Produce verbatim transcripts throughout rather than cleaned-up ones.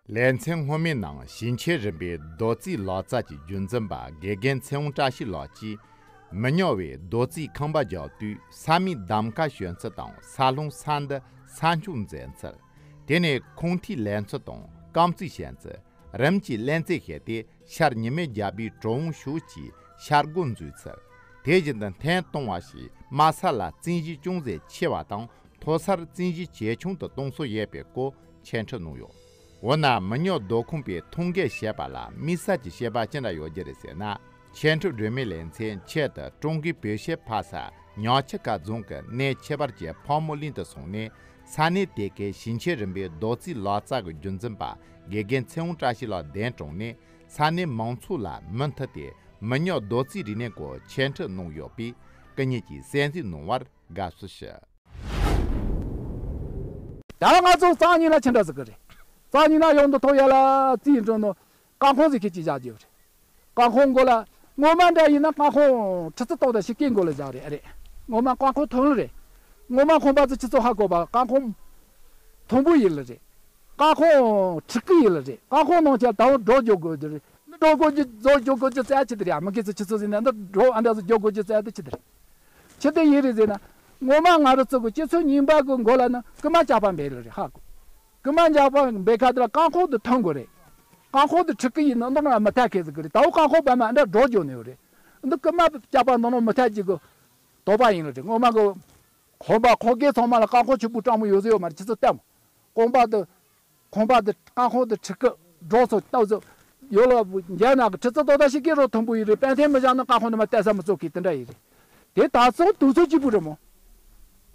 ལེ་ཚན་སྔོན་མའི་ནང་ཞིང་ཆེན་རིམ་པའི་རྡོ་རྩིག་ལག་རྩལ་གྱི་རྒྱུན་འཛིན་པ་དགེ་རྒན་ཚེ་དབང་བཀྲ་ཤིས་ལགས་ཀྱིས། མི་ཉག་པས་རྡོ་རྩིག་ཁང་པ་རྒྱག་དུས་ས་མིག་གདམ་ཀ་ཞོན་ཚུལ་དང་ས་སློང་ས་འདི་ས་འཁྱུག་འཛིན་ཚུལ། དེ་ནས་ཁུངས་ཐིག་ལེན་ཚུལ་དང་རྐང་རྩིག་བྱེད་ཚུལ། རིམ་གྱིས་ལེན་རྩེད་བྱས་ཏེ་ཤར་ཉི་མའི་རྒྱལ་པོའི་གྲུབ་དབང་ཞུགས་ཀྱིས་ཤར་སྒོ་འཛུལ་ཚུལ། དེ་བཞིན་དུ་ཐེངས་གཏོང་བ་ཞིག་དམའ་ས་ལ་རྩིག་གཞི་ཅུང་ཟད་ཆེ་བ་དང་མཐོ་སར་རྩིག་གཞི་ཇེ་ཆུང་དུ་གཏོང་སྲོལ་ཡོད་པའི་སྐོར་འཆད་ཁྲིད་གནང་ཡོད། འོ་ན་མི་ཉག་རྡོ་ཁང་པའི་ཐོན་སྐྱེད་བྱེད་པ་ལ་དམིགས་བསལ་གྱི་བྱེད་པ་ཅི་འདྲ་ཡོད་རྒྱུ་རེད་ཟེར་ན། འཆད་ཁྲིད་སྒྲོན་མེའི་ལེ་ཚན་ཆེད་དུ་ཀྲུང་གོའི་བོད་གཞས་ཕ་ས་ཉག་ཆུ་ཁ་རྫོང་གི་གནས་ཁྱད་པར་ཅན་ཕག་མོ་གླིང་དུ་སོང་ནས། ས་གནས་དེ་གའི་ཞིང་ཆེན་རིམ་པའི་རྡོ་རྩིག་ལག་རྩལ་གྱི་རྒྱུན་འཛིན་པ་དགེ་རྒན་ཚེ་དབང་བཀྲ་ཤིས་ལགས་གདན་དྲངས་ནས། ས་གནས་མང་ཚོགས་ལ་མུ་མཐུད་དེ་མི་ཉག་རྡོ་རྩིག་རིག་གནས་སྐོར་འཆད་ཁྲིད་གནང་ཡོད་པས། སྐུ་ཉིད་ཀྱིས་གསན་གཟིགས་གནང་བར་དགའ་བསུ་ཞུ། ད་ང་ཚོ་རྩ་གཉིས་ལ་ཆི་འདྲ་ཟིག་གི་རེད། རྩ་གཉིས་ལ་ཡོང་དུ་ཐོག་ཡ་ལ་རྩིས་འགྲོ་ནོ། རྐང་ཁོང་ཟིག་ཁྱེད་ཀྱིས་བཞག་རྒྱུ་རེད། རྐང་ཁོང་མགོ་ལ། སྔོན་མ་འདྲ་ཡིན་ན་རྐང་ཁོང་ཁྲི་ཙི་ཏོག་དང་ཕྱི་སྐྱེས་མགོ་ལ་བཞག་རེད་ཨ་རེད། སྔོན་མ་རྐང་ཁོང་ཐོན་རེད། སྔོན་མ་ཁོང་པ་ཚོ་ཁྱི་ཚོ་ཧ་གོ་བ་རྐང་ཁོང་མཐོན་པོ་ཡིན་ལ་རེད། རྐང་ཁོང་ཁྲི་སྐུ་ཡིན་ལ་རེད། རྐང་ཁོང་ནང་ཆ་ད་བོ་སྒྲོ་རྒྱོ་དགོས་རྒྱུ་རེད། འདི་སྒྲོ་དགོས་རྒྱུ་རྫོ་རྒྱོ་དགོས་རྒྱུ་རྩ་ཆི་དེ་རེད་ཨ། མི་སྐྱེས་ཚོ་ཁྱི་ཚོ་ཟིན་ན་འདི་སྒྲོ་ཨ་འདྲ་ཚོ་རྒྱོ་དགོས་རྒྱུ་རྩ་དེ་ཆི་དེ་རེད། ཆི་དེ་ཡིན་རེད་ཟེར་ན། སྔོན་མ་ང་རུ་ཚོ་གི་སྤྱི་ཚོགས་རྙིང་པ་གི་མགོ་ལ་ནི་རྐུ་མ་ཇག་པ་འབེལ་ལ་རེད་ཧ་གོ། རྐུ་མ་ཇག་པ་འབེལ་ཁ་དེ་ལ་རྐང་ཁོག་དེ་ཐོན་དགོས་རེད། རྐང་ཁོག་དེ་ཁྲི་སྐུ་ཡིན་ནོ་འདི་ང་མི་ཐད་མཁན་ཟིག་གི་རེད། ད་བོ་རྐང་ཁོག་བར་མ་འདྲ་སྒྲོ་རྒྱོ་ནས་ཡོད་རེད། འདི་རྐུ་མ་ཇག་པ་འདི་ནོ་མི་ཐད་ཀྱི་གི་དོགས་པ་ཡིན་ལ་རེད། སྔོན་མ་གི་ཁོམ་པ་ཁོག་རྒན་ཚང་མ་ལ་རྐང་ཁོག་ཆུ་བུ་སྤྲང་མོ་ཡོད་ཟེར་ཡོད་མ་རེད། ཁྱི་ཚོ་ལྟ་མོ། ཁོམ་པ་དེ། ཁོམ་པ་དེ་རྐང་ཁོག་དེ་ཁྲི་སྐུ་སྒྲོ་ཚོ་ལྟ་ཚོ་ཡོད་ལ་རྒྱ་ནག་གི་ཁྲི་ཚོ་ཏོག་ཏོག་ཞིག་གི་རོ་མཐོན་པོ་ཡིན་རེད། པན་ཐེ་མི་བཞག་ན་རྐང་ཁོག་ནི་མ་བལྟ་ས་མི་ཚོགས་གི་དེ་འདྲ་ཡིན་རེད། དེ་ད་ཚོ་དུས་ཚོད་གཅིག་པུ་རེད་མོ།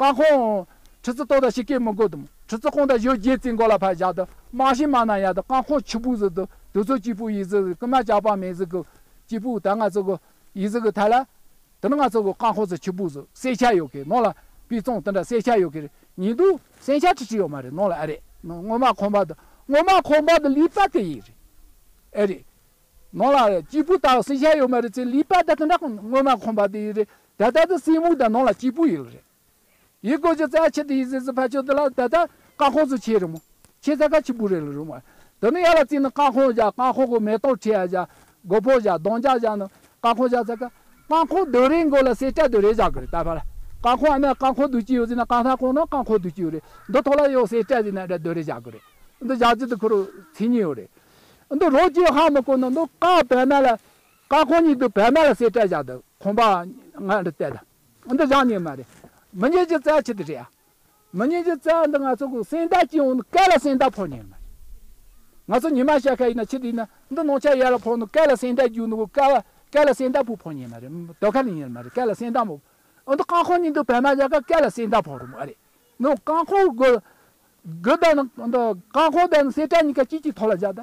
རྐང་ཁོང་ཁྲི་ཚོ་ཏོག་ཏོག་ཞིག་སྐད་མི་དགོས་དུ་མོ། ཁྲི་ཚོ་ཁོང་དང་ཞོ་རྒྱལ་རྩེ་མགོ་ལ་ཕར་བཞག་དུ་མ་ཤི་མ་ན་ཡ་དུ་རྐང་ཁོང་ཆུ་བུ་ཟིག་དུ་དུས་ཚོད་གཅིག་པུ་ཡིན་ཟིག་རྐུ་མ་ཇག་པ་མེད་ཟིག་གི་གཅིག་པུ་ད་ང་ཚོ་གི་ཡིན་ཟིག་གི་ཐ་ལ། དེ་ནི་ང་ཚོ་གི་རྐང་ཁོང་ཚོ་ཆུ་བུ་ཟིག་སེར་ཆ་ཡོད་གི་ནོ་ལ་པི་ཙོང་དེ་འདྲ་སེར་ཆ་ཡོད་གི་རེད། ཉིན་དུ་སེར་ཆ་ཁྲི་ཁྲི་ཡོད་མ་རེད་ནོ་ལ་ཨ་རེད། སྔོན་མ་ཁོང་པ་དུ་སྔོན་མ་ཁོང་པ་དུ་ལུས་པ་དེ་ཡིན་རེད། ཨེ་རེད། ནོ་ལ་གཅིག་པུ་ད་སེར་ཆ་ཡོད་མ་རེད་ཚེ་ལུས་པ་ད་དེ་འདྲ་སྔོན་མ་ཁོང་པ་དེ་ཡིན་རེད། ད་ལྟ་དུ་སེན་མོ་ད་ནོ་ལ་གཅིག་པུ་ཡིན་རེད། ཡི་གོ་ཅི་ཙ་ཆི་དེ་ཡི་ཟི་ཟི་ཕ་ཆོ་དེ་ལ་ད་ལྟ་རྐང་ཁོག་ཚོ་ཆེ་རི་མོ། ཆེ་ཙ་ཁ་ཆི་བུ་རེ་ལ་རི་མོ། དེ་ནི་ཡ་ལ་རྩིས་ནི་རྐང་ཁོག་བཞག་རྐང་ཁོག་གི་མེ་ཏོག་ཁྲི་ཡ་བཞག་སྒོ་ཕོ་བཞག་གདོང་རྒྱ་བཞག་ནི་རྐང་ཁོག་བཞག་ཙ་ཁ། རྐང་ཁོག་རྡོ་རེ་མགོ་ལ་སེ་ཏྲ་རྡོ་རེ་བཞག་གི་རེད་ད་ཕ་ལ། རྐང་ཁོག་ཨ་ནི་རྐང་ཁོག་རྡོ་ཅི་ཡོད་ཟིན་ན་རྐང་ཐང་ཁོག་ནི་རྐང་ཁོག་རྡོ་ཅི་ཡོད་རེད། འདི་ཐོག་ལ་ཡོད་སེ་ཏྲ་ཟིན་ན་རྡོ་རེ་བཞག་གི་རེད། འདི་བཞག་རྒྱུ་དེ་ཁོ་རུ་མཚན་ཉིད་ཡོད་རེད། འདི་རོ་ཅི་ཧ་མི་གོ་ནི་འདི་རྐང་བལ་མ་ལ། རྐང་ཁོག་གཉིས་འདི་བལ་མ་ལ་སེ་ཏྲ་བཞག་འདི་ཁོང་པ་ང་འདི་བལྟས་ད། འདི་བཞག་ཉེ་མ་རེད། མི་ཉེ་ཅི་ཙ་ཆི་དེ་རེད་ཨ། མི་ཉེ་ཅི་ཙ་འདི་ང་ཚོ་གི་སེང་ཟླ་སྐྱིད་འོང་ནི་སྐལ་ལ་སེང་ཟླ་ཕོ་ཉེ་མ་རེད། ང་ཚོ་ཉི་མ་ཤར་ཁ་ཡིན་ན་ཆི་དེ་ཡིན་ན་འདི་ནང་ཆ་ཡར་ལ་ཕོ་ནི་སྐལ་ལ་སེང་ཟླ་རྒྱུ་ནི་གི་སྐལ་བ་སྐལ་ལ་སེང་ཟླ་ཕོ་ཕོ་ཉེ་མ་རེད། དོ་ཁ་ལ་ཉེ་མ་རེད་སྐལ་ལ་སེང་ཟླ་མོ། འདི་རྐང་ཁོག་གཉིས་འདི་བལ་མ་བཞག་ག་སྐལ་ལ་སེང་ཟླ་ཕོ་རུ་མོ་ཨ་རེད། ནོ་རྐང་ཁོག་གི་དགུ་དང་ནི་འདི་རྐང་ཁོག་དང་ནི་སེ་ཏྲ་གཉིས་ཀ་གཅིག་གཅིག་ཐོག་ལ་བཞག་ད།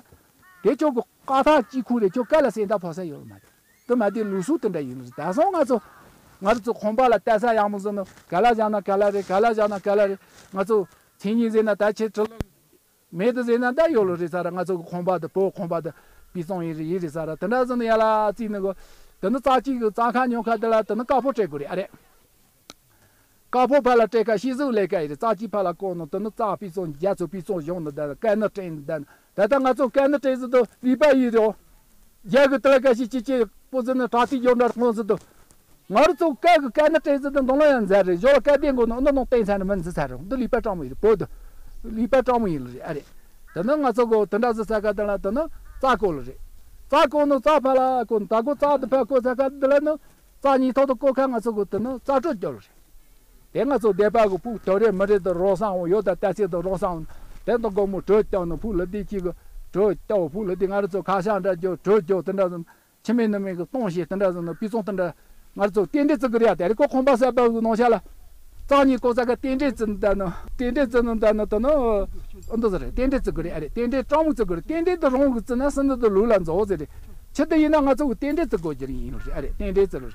དེ་ཆོ་གི་རྐང་ཐང་གཅིག་ཁུག་རེད་ཆོ་སྐལ་ལ་སེང་ཟླ་ཕོ་ས་ཡོད་མ་རེད། དེ་མ་དེ་ལུགས་སྲོལ་དེ་འདྲ་ཡིན་ནི་རེད། ད་སོང་ང་ཚོ་ང་རང་ཚོ་ཁོང་པ་ལ་ལྟ་ས་ཡག་མོ་བཟོ་ནི་ག་ལ་བཞག་ན་ག་ལ་རེད་ག་ལ་བཞག་ན་ག་ལ་རེད། ང་ཚོ་མཚན་ཉིད་ཟེར་ན་ད་ཁྱེད་ཁྲི་ལོ་མེད་དུ་ཟེར་ན་ད་ཡོད་ལོ་རེད་ས་ར། ང་ཚོ་གི་ཁོང་པ་དེ་བོད་ཁོང་པ་དེ་པི་ཙོང་ཡིན་རེད་ཡིན་རེད་ས་ར། དེ་འདྲ་བཟོ་ནི་ཡ་ལ་རྩིས་ནི་གོ། དེ་ནི་རྩ་གཅིག་གི་རྩ་ཁ་ཉོ་ཁ་དེ་ལ་དེ་ནི་དཀར་ཕོ་སྤྲད་དགོས་རེད་ཨ་རེད། དཀར་ཕོ་ཕར་ལ་སྤྲད་ཁ་ཤེས་གཟུགས་ལས་ཀ་ཡིན་རེད། རྩ་གཅིག་ཕར་ལ་བཀོག་ནོ་དེ་ནི་རྩ་པི་ཙོང་རྒྱ་མཚོ་པི་ཙོང་གཞུང་ནི་དེ་ཀ་ནི་སྤྲད་ནི་དེ་ནི། ད་ལྟ་ང་ཚོ་སྐད་ནི་སྤྲད་ཟིན་དུ་རིག་པ་ཡིན་རོ། རྒྱ་གི་དེ་ལ་ཁ་ཤས་ཅི་ཅི་པོ་ཟིན་ནི་དྲག་ཏི་ཡོད་འདྲ་ཁོང་ཟིན་དུ། ང་རུ་ཚོ་སྐད་གི་སྐད་ནི་སྤྲད་ཟིན་དུ་འདོང་ལ་ཡང་མཛད་རེད། ཞོར་ལ་སྐད་བདེ་མགོ་ནི་འདི་ནང་བསྟན་ཚར་ནི་མི་འཛི་ཚར་རོ། འདི་རིག་པ་སྤྲང་མོ་ཡིན་རེད་བོད་དུ། རིག་པ་སྤྲང་མོ་ཡིན་རེད་ཨ་རེད། དེ་ནི་ང་ཚོ་གོ་དེ་འདྲ་ཟི་ས་ཀ་དེ་ལ་དེ་ནི་རྩ་བཀོག་ལ་རེད། རྩ་བཀོག་ནི་རྩ་ཕ་ལ་བཀོག་ནི་ད་གོ་རྩ་དེ་ཕ་བཀོག་ས་ཀ་དེ་ལ་ནི། རྩ་གཉིས་ཐོག་ཏུ་བཀོད་ཁ་ང་ཚོ་གི་དེ་ནི་རྩ་སྤྲོད་རྒྱོབ་རེད། དེ་ང་ཚོ་སྡེ་པ་གི་ཕུག་དོ་རེ་མི་རེ་དུ་རོགས་སང་འོང་ཡོད་ད་ལྟ་ཚེ་དུ་རོགས་སང་འོང་། དེ་དུ་སྒོར་མོ་དྲོད་སྐྱོག་ནི་ཕུག་ལ་དེ་གཅིག་གི་དྲོད་སྐྱོག་ཕུག་ལ་དེ་ང་ར་ཚོ་ཁ་ཤ་འདྲ་རྒྱོ་དྲོད་རྒྱོ་དེ་འདྲ་ཟིན་ཆི་མེད་ནི་མེད་གི་སྟོང་ཞེས་དེ་འདྲ་ཟིན་ནི་པི་ཙོང་དེ་འདྲ། ང་ར་ཚོ་རྟེན་འབྲེལ་བརྩི་གི་རེད་ཡ། དེ་རེ་ཀོ་ཁོང་པ་གསར་པ་གི་ནང་ཤ་ལ། རྩ་གཉིས་ཀོ་ས་ཀ་རྟེན་འབྲེལ་བརྩི་ནི་ད་ནི་རྟེན་འབྲེལ་བརྩི་ནི་ད་ནི་དུ་ནི། ཨ་འདི་ཟེར་རེད། རྟེན་འབྲེལ་བརྩི་དགོས་རེད་ཨ་རེད། རྟེན་འབྲེལ་སྤྲང་མོ་བརྩི་དགོས་རེད། རྟེན་འབྲེལ་དུ་རང་གི་བརྩི་ན་སུ་འདི་དུ་ལུག་ལ་འཛོ་ཟེར་རེད། ཆི་དུ་ཡིན་ན་ང་ཚོ་གི་རྟེན་འབྲེལ་བརྩི་དགོས་ཀྱི་ཡིན་རེད་ཨ་རེད། རྟེན་འབྲེལ་བརྩི་རེད།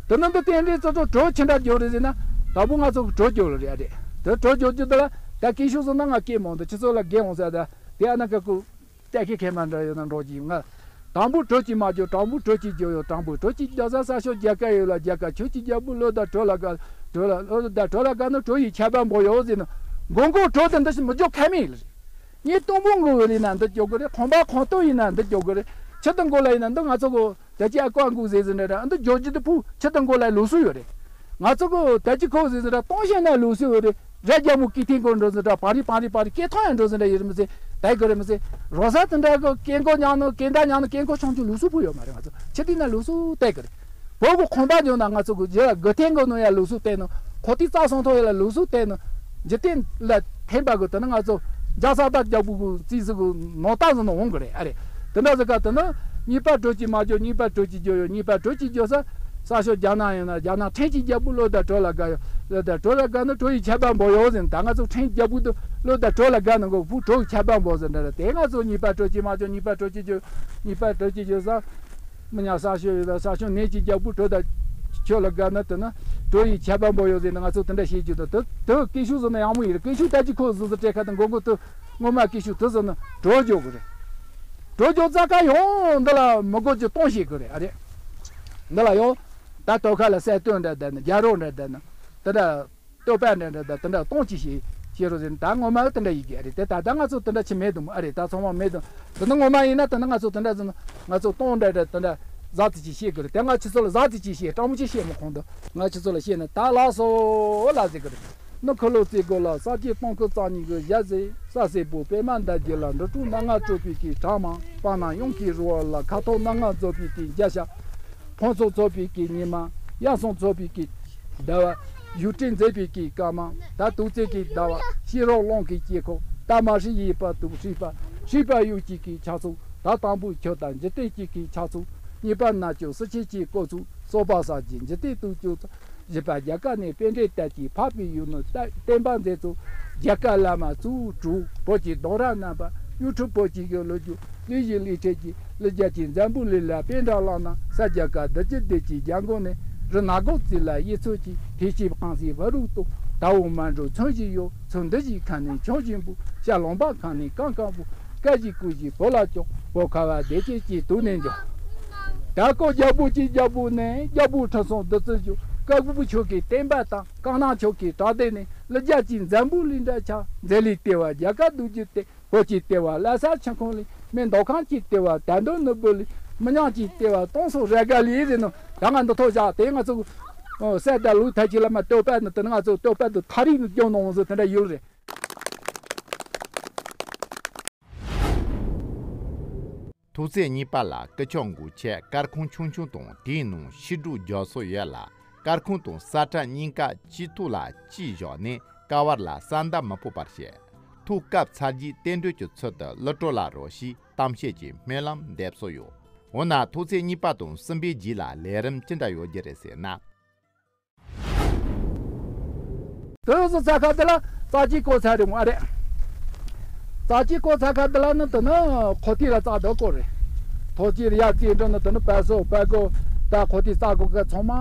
དེ་ནི་འདི་རྟེན་འབྲེལ་བརྩི་དུ་གྲོ་ཆི་འདྲ་རྒྱོ་རེད་ཟེར་ན། དང་པོ་ང་ཚོ་གི་གྲོ་རྒྱོ་ལ་རེད་ཨ་རེད། དེ་གྲོ་རྒྱོ་རྒྱུ་དུ་ལ་ད་སྐྱེ་ཤུགས་སོང་ན་ང་སྐྱེ་མང་དུ་ཁྱི་ཚོ་ལ་རྒན་འོང་ཟེར་ད་དེ་ཨ་ན་ཀ་ཀུ། ལྟ་ཁེ་ཁེ་མ་འདྲ་ཡོད་ན་འགྲོ་གི་ཡོད་ང་། དང་པོ་གྲོ་གཅིག་མ་རྒྱོ་དང་པོ་གྲོ་གཅིག་རྒྱོ་ཡོད་དང་པོ་གྲོ་གཅིག་རྒྱོ་ས་ས་ཤོ་རྒྱ་ཀ་ཡོད་ལ་རྒྱ་ཀ་ཆོས་ཀྱི་རྒྱལ་པོ་ལོ་ད་གྲོ་ལ་ག་གྲོ་ལ་ལོ་ད་གྲོ་ལ་ག་ནི་གྲོ་ཡི་ཁྱད་པར་འབོ་ཡོད་ཟེར་ན། མགོ་མགོ་གྲོ་དེ་འདི་ཞིག་མི་རྒྱོ་ཁ་མེད་ལ། ངས་སྟོང་པོ་འགོ་བ་ཡིན་ན་འདི་སྐྱོ་གི་རེད། ཁང་པ་ཁང་སྟོང་ཡིན་ན་འདི་སྐྱོ་གི་རེད། ཆུ་དང་གོ་ལ་ཡིན་ན་འདི་ང་ཚོ་གོ་ད་ཅི་ཨ་ཀོ་ཨ་འགུག་ཟེར་ཟེར་འདྲ་འདྲ་འདི་སྐྱོ་རྒྱུ་དེ་ཕུ་ཆུ་དང་གོ་ལ་ལུགས་སྲོལ་ཡོད་རེད། ང་ཚོ་གོ་ད་ཅི་ཁོ་ཟེར་ཟེར་འདྲ་སྟོང་བཤད་ན་ལུགས་སྲོལ་ཡོད་རེད། ར་རྒྱ་མོ་ཀི་ཐེན་གོ་འགྲོ་ཟེར་འདྲ་པ་རི་པ་རི་པ་རི་སྐད་ཐང་ཡང་འགྲོ་ཟེར་འདྲ་ཡོད་རེད་མི་ཚེ་ད་གི་རེད་མི་ཚེ་རོ་ས་དེ་འདྲ་གི་སྐད་འགོ་ཉག་ནོ་སྐད་འདྲ་ཉག་ནོ་སྐད་འགོ་ཆུང་ཆུང་ལུགས་སྲོལ་ཕུ་ཡོད་མ་རེད། ང་ཚོ་ཆུ་དེ་ན་ལུགས་སྲོལ་ད་གི་རེད། བོད་ཀྱི་ཁང་པ་ཉོ་ན་ང་ཚོ་གི་རྒྱུ་ལ་སྒོ་ཐེངས་གི་ནོ་ཡ་ལུགས་སྲོལ་བསྟན་ནོ། ཁོ་ཐི་རྩ་སོང་ཐོག་ཡ་ལ་ལུགས་སྲོལ་བསྟན་ནོ། འཇིག་རྟེན་ལ་ཕན་པ་གི་དེ་ནི་ང་ཚོ་རྒྱ་ས་ད་རྒྱ་བུ་གི་རྩིས་ཟིག་གི་ནོ་ཏ་ཟིག་ནོ་འོང་གི་རེད། ཨ་རེད། དེ་འདྲ་ཟིག་ག་དེ་ནི་གཉིས་པ་གྲོ་གཅིག་མ་རྒྱོ་གཉིས་པ་གྲོ་གཅིག་རྒྱོ་ཡོ་གཉིས་པ་གྲོ་གཅིག་རྒྱོ་ས་ས་ཤོ་རྒྱ་ནག་ཡིན་ན་རྒྱ་ནག་ཕྲན་གཅིག་རྒྱ་བུ་ལོ་ད་གྲོ་ལ་དགའ་ཡོ་ལོ་ད་གྲོ་ལ་དགའ་ནི་གྲོ་ཡི་ཆད་པ་འབོ་ཡོ་ཟིན། ད་ང་ཚོ་ཕྲན་རྒྱ་བུ་དུ་ལོ་ད་གྲོ་ལ་དགའ་ནི་གོ་བུ་གྲོ་ཡི་ཆད་པ་འབོ་ཟིན་འདྲ་རེད། དེ་ང་ཚོ་གཉིས་པ་གྲོ་གཅིག་མ་རྒྱོ་གཉིས་པ་གྲོ་གཅིག་རྒྱོ་གཉིས་པ་གྲོ་གཅིག་རྒྱོ་ས། མི་ཉག་ས་ཤོད་ཡོད་ད་ས་ཤོད་ནས་ཀྱི་རྒྱལ་པོ་གྲོ་ད་ཁྱོད་ལ་དགའ་ན་དེ་ན་གྲོ་ཡི་ཆད་པ་འབོ་ཡོད་ཟེར་ན་ང་ཚོ་དེ་འདྲ་བཤད་རྒྱུ་དང་དེ་དེ་སྐད་ཤུགས་ཟེར་ན་ཡག་མོ་ཡིན་རེད། སྐད་ཤུགས་ད་ཅི་ཁོ་ཟི་ཟི་སྤྲད་ཁ་དང་མགོ་མགོ་དུ་ངོ་མ་སྐད་ཤུགས་དེ་ཟེར་ན་གྲོ་རྒྱོ་གི་རེད། གྲོ་རྒྱོ་རྩ་ཁ་ཡོང་འདི་ལ་མི་དགོས་ཀྱི་གཏོང་བྱེད་གི་རེད། ཨ་རེད། འདི་ལ་ཡོང་ད་ལྟོ་ཁ་ལ་གསལ་སྟོན་འདྲ་བསྡད་ན་རྒྱ་རོགས་འདྲ་བསྡད་ན་དེ་འདྲ། བསྟོད་པ་འདྲ་འདྲ་དང་དེ་འདྲ་གཏོང་ཅི་ཞིག་བྱེད་རོགས་ཟེར་ན་ད་ངོ་མ་དེ་འདྲ་ཡིན་གྱི་ཨ་རེད། དེ་ད་ལྟ་ང་ཚོ་དེ་འདྲ་ཆི་མེད་དུ་མོ་ཨ་རེད། ད་ཚང་མ་མེད་དུ་དེ་ནི་ངོ་མ་ཡིན་ན་དེ་ནི་ང་ཚོ་དེ་འདྲ་ཟེར་ན་ང་ཚོ་གཏོང་འདྲ་འདྲ་དེ་འདྲ་ཟ་ཙི་ཅི་བཤད་གི་རེད། དེ་ང་ཁྱི་ཚོ་ལ་ཟ་ཙི་ཅི་བཤད་སྤྲང་མོ་ཅི་བཤད་མི་ཁོང་དུ་ང་ཁྱི་ཚོ་ལ་བཤད་ན་ད་ལགས་སོ་ལ་ཟེར་གི་རེད། ནི་ཁུ་ལོ་རྩེ་དགོ་ལ་ས་སྐྱེས་སྟོང་ཁུ་རྩ་གཉིས་གི་ཞྭ་ཟེ་ས་སེ་པོ་པད་མ་འདའ་རྒྱུ་ལ་འབྲི་ཀྲུང་སྣ་ལྔ་སྤྲོད་པའི་གི་གྲངས་མང་པ་ན་ཡོང་གི་རུ་བ་ལ་ཁ་ཐོག་སྣ་ལྔ་རྫོགས་པའི་གི་རྒྱ་ཤ། ཕོ་ཚོགས་ཚོགས་པའི་གི་ཉི་མ། ཡ་སོང་ཚོགས་པའི་གི་ཟླ་བ། ཡུལ་སྤྲིན་མཛེས་པའི་གི་སྐར་མ། ད་དུག་རྩེ་གི་ཟླ་བ། ཤེས་རབ་གླིང་གི་དཀྱིལ་འཁོར། ད་མ་ཧྲི་ཡི་བར་དུ་ཧྲིལ་པ། ཧྲིལ་པ་ཡུལ་གཅིག་གི་ཆགས་ཚུལ། ད་དང་པོའི་ཆུ་དང་འཇིག་རྟེན་གཅིག་གི་ཆགས་ཚུལ། གཉིས་པ་ན་ཆུ་སྲི་ཆེན་གྱི་བཀོད་ཚུལ། སོ་པ་ས་གི་འཇིག་རྟེན་དུ་བཅུག་ཚུལ། བཞི་པ་རྒྱ་གར་ནས་པཎྜི་ཏ་གིས་འཕགས་པའི་ཡུལ་ནི་བསྟན་པ་མཛད་ཚུལ། རྒྱ་གར་བླ་མ་གཙོ་བོ་གྲུབ་བོད་ཀྱི་རྡོ་ར་རྣམ་པ། ཡུལ་གྲུབ་བོད་ཀྱི་ཡུལ་ལུ་རྒྱུ། ལུས་ཀྱི་ལུས་ཕྲད་ཀྱི་ལུས་རྒྱ་ཀྱི་འཛམ་བུ་གླིང་ལ་པཎྜི་ཏ་བླངས་ན་ས་རྒྱ་གར་རྡོ་རྗེ་གདན་གྱི་རྒྱལ་མགོན་ནས་རི་ནག་གོ་རྩི་ལ་གཡས་ཚོད་ཀྱི་ཐེག་ཆེན་དཔང་སའི་བ་རུ་ཏོ། ད་འོ་མ་འགྲོ་ཚོན་བཞིན་ཡོད། ཚོན་འདི་བཞིན་ཁ་ནས་འཆང་བཞིན་པོ། ཤ་ལོང་པ་ཁ་ནས་གང་གང་པོ། ཀ་བཞིན་ཀུ་བཞིན་བོ་ལ་ཅོག་བོ་ཁ་བ་བདེ་སྐྱིད་ཀྱི་དུག་ནས་འཇོག་ད་ཀོ་རྒྱལ་པོ་གྱི་རྒྱལ་པོ་ནས་རྒྱལ་པོ་ཁྲི་སྲོང་ལྡེ་བཙན་ཞུ། ཀ་གུ་བུ་ཆོས་ཀྱི་བསྟན་པ་དང་། རྐང་ནག་ཆོས་ཀྱི་གྲགས་སྡེ་ནས། ལི་རྒྱ་ཀྱི་འཛམ་བུ་གླིང་འདྲ་ཆགས། མཛེས་ལི་ལྟེ་བ་རྒྱ་གར་རྡོ་རྗེ་གདན། བོད་ཀྱི་ལྟེ་བ་ལྷ་ས་ཆུ་ཁུང་ལི། མི་མདོ་ཁམས་ཀྱི་ལྟེ་བ་དར་མདོ་ནོར་བུ་གླིང་། མི་ཉག་གི་ལྟེ་བ་སྟོང་སོ་ར་དགའ་གླིང་ཟེར་ནོ། ད་ང་འདི་ཐོག་བཞག་དེ་ང་ཚོ་སད་ད་ལུག་ཐ་ཁྱི་ལ་མ་བསྟོད་པ་ནི་དེ་ནི་ང་ཚོ་བསྟོད་པ་འདི་ཐག་རིང་ནས་སྐྱོང་གནང་འོང་ཟེར་དེ་འདྲ་ཡོད་རེད། ཐོག་ཚད་གཉིས་པ་ལ་སྐུ་ཕྱོགས་འགོ་ཆེད་སྐར་ཁུང་ཆུང་ཆུང་དང་དེའི་ནང་ཕྱི་དྲོ་རྒྱག་སྲོལ་ཡོད་ལ། སྐར་ཁུང་དང་ས་ཁྲ་གཉིས་ཀ་དཀྱིལ་ཐོག་ལ་དཀྱིལ་བཞག་ནས་ཀ་བར་ལ་ས་མདའ་མི་ཕོག་པར་བྱེད། ཐོག་སྐབས་ཚར་རྗེས་བསྟན་འགྲོའི་ཚུལ་དུ་གླུ་བྲོ་ལ་རོལ་ཞིང་གཏམ་བཤད་ཀྱི་སྨོན་ལམ་འདེབས་སྲོལ་ཡོད། འོ་ན་ཐོག་ཚད་གཉིས་པ་དང་གསུམ་པའི་རྗེས་ལ་ལས་རིམ་ཅི་འདྲ་ཡོད་རྒྱུ་རེད་ཟེར་ན། དེ་སུ་ཚ་ཁ་དེ་ལ་རྩ་ཆེན་བཀོད་ཚར་རེད་མོ་ཨ་རེད། རྩ་ཆེན་བཀོད་ཚར་ཁ་དེ་ལ་ནི་དེ་ནི་ཁོ་ཐིག་ལ་རྩ་དེ་བཀོད་རེད། ཐོག་ཅིག་ཡར་རྩིས་འགྲོ་ནི་དེ་ནི་བལ་སོ་བལ་གོ་ད་ཁོ་ཐིག་རྩ་གོ་ཁ་ཚང་མ་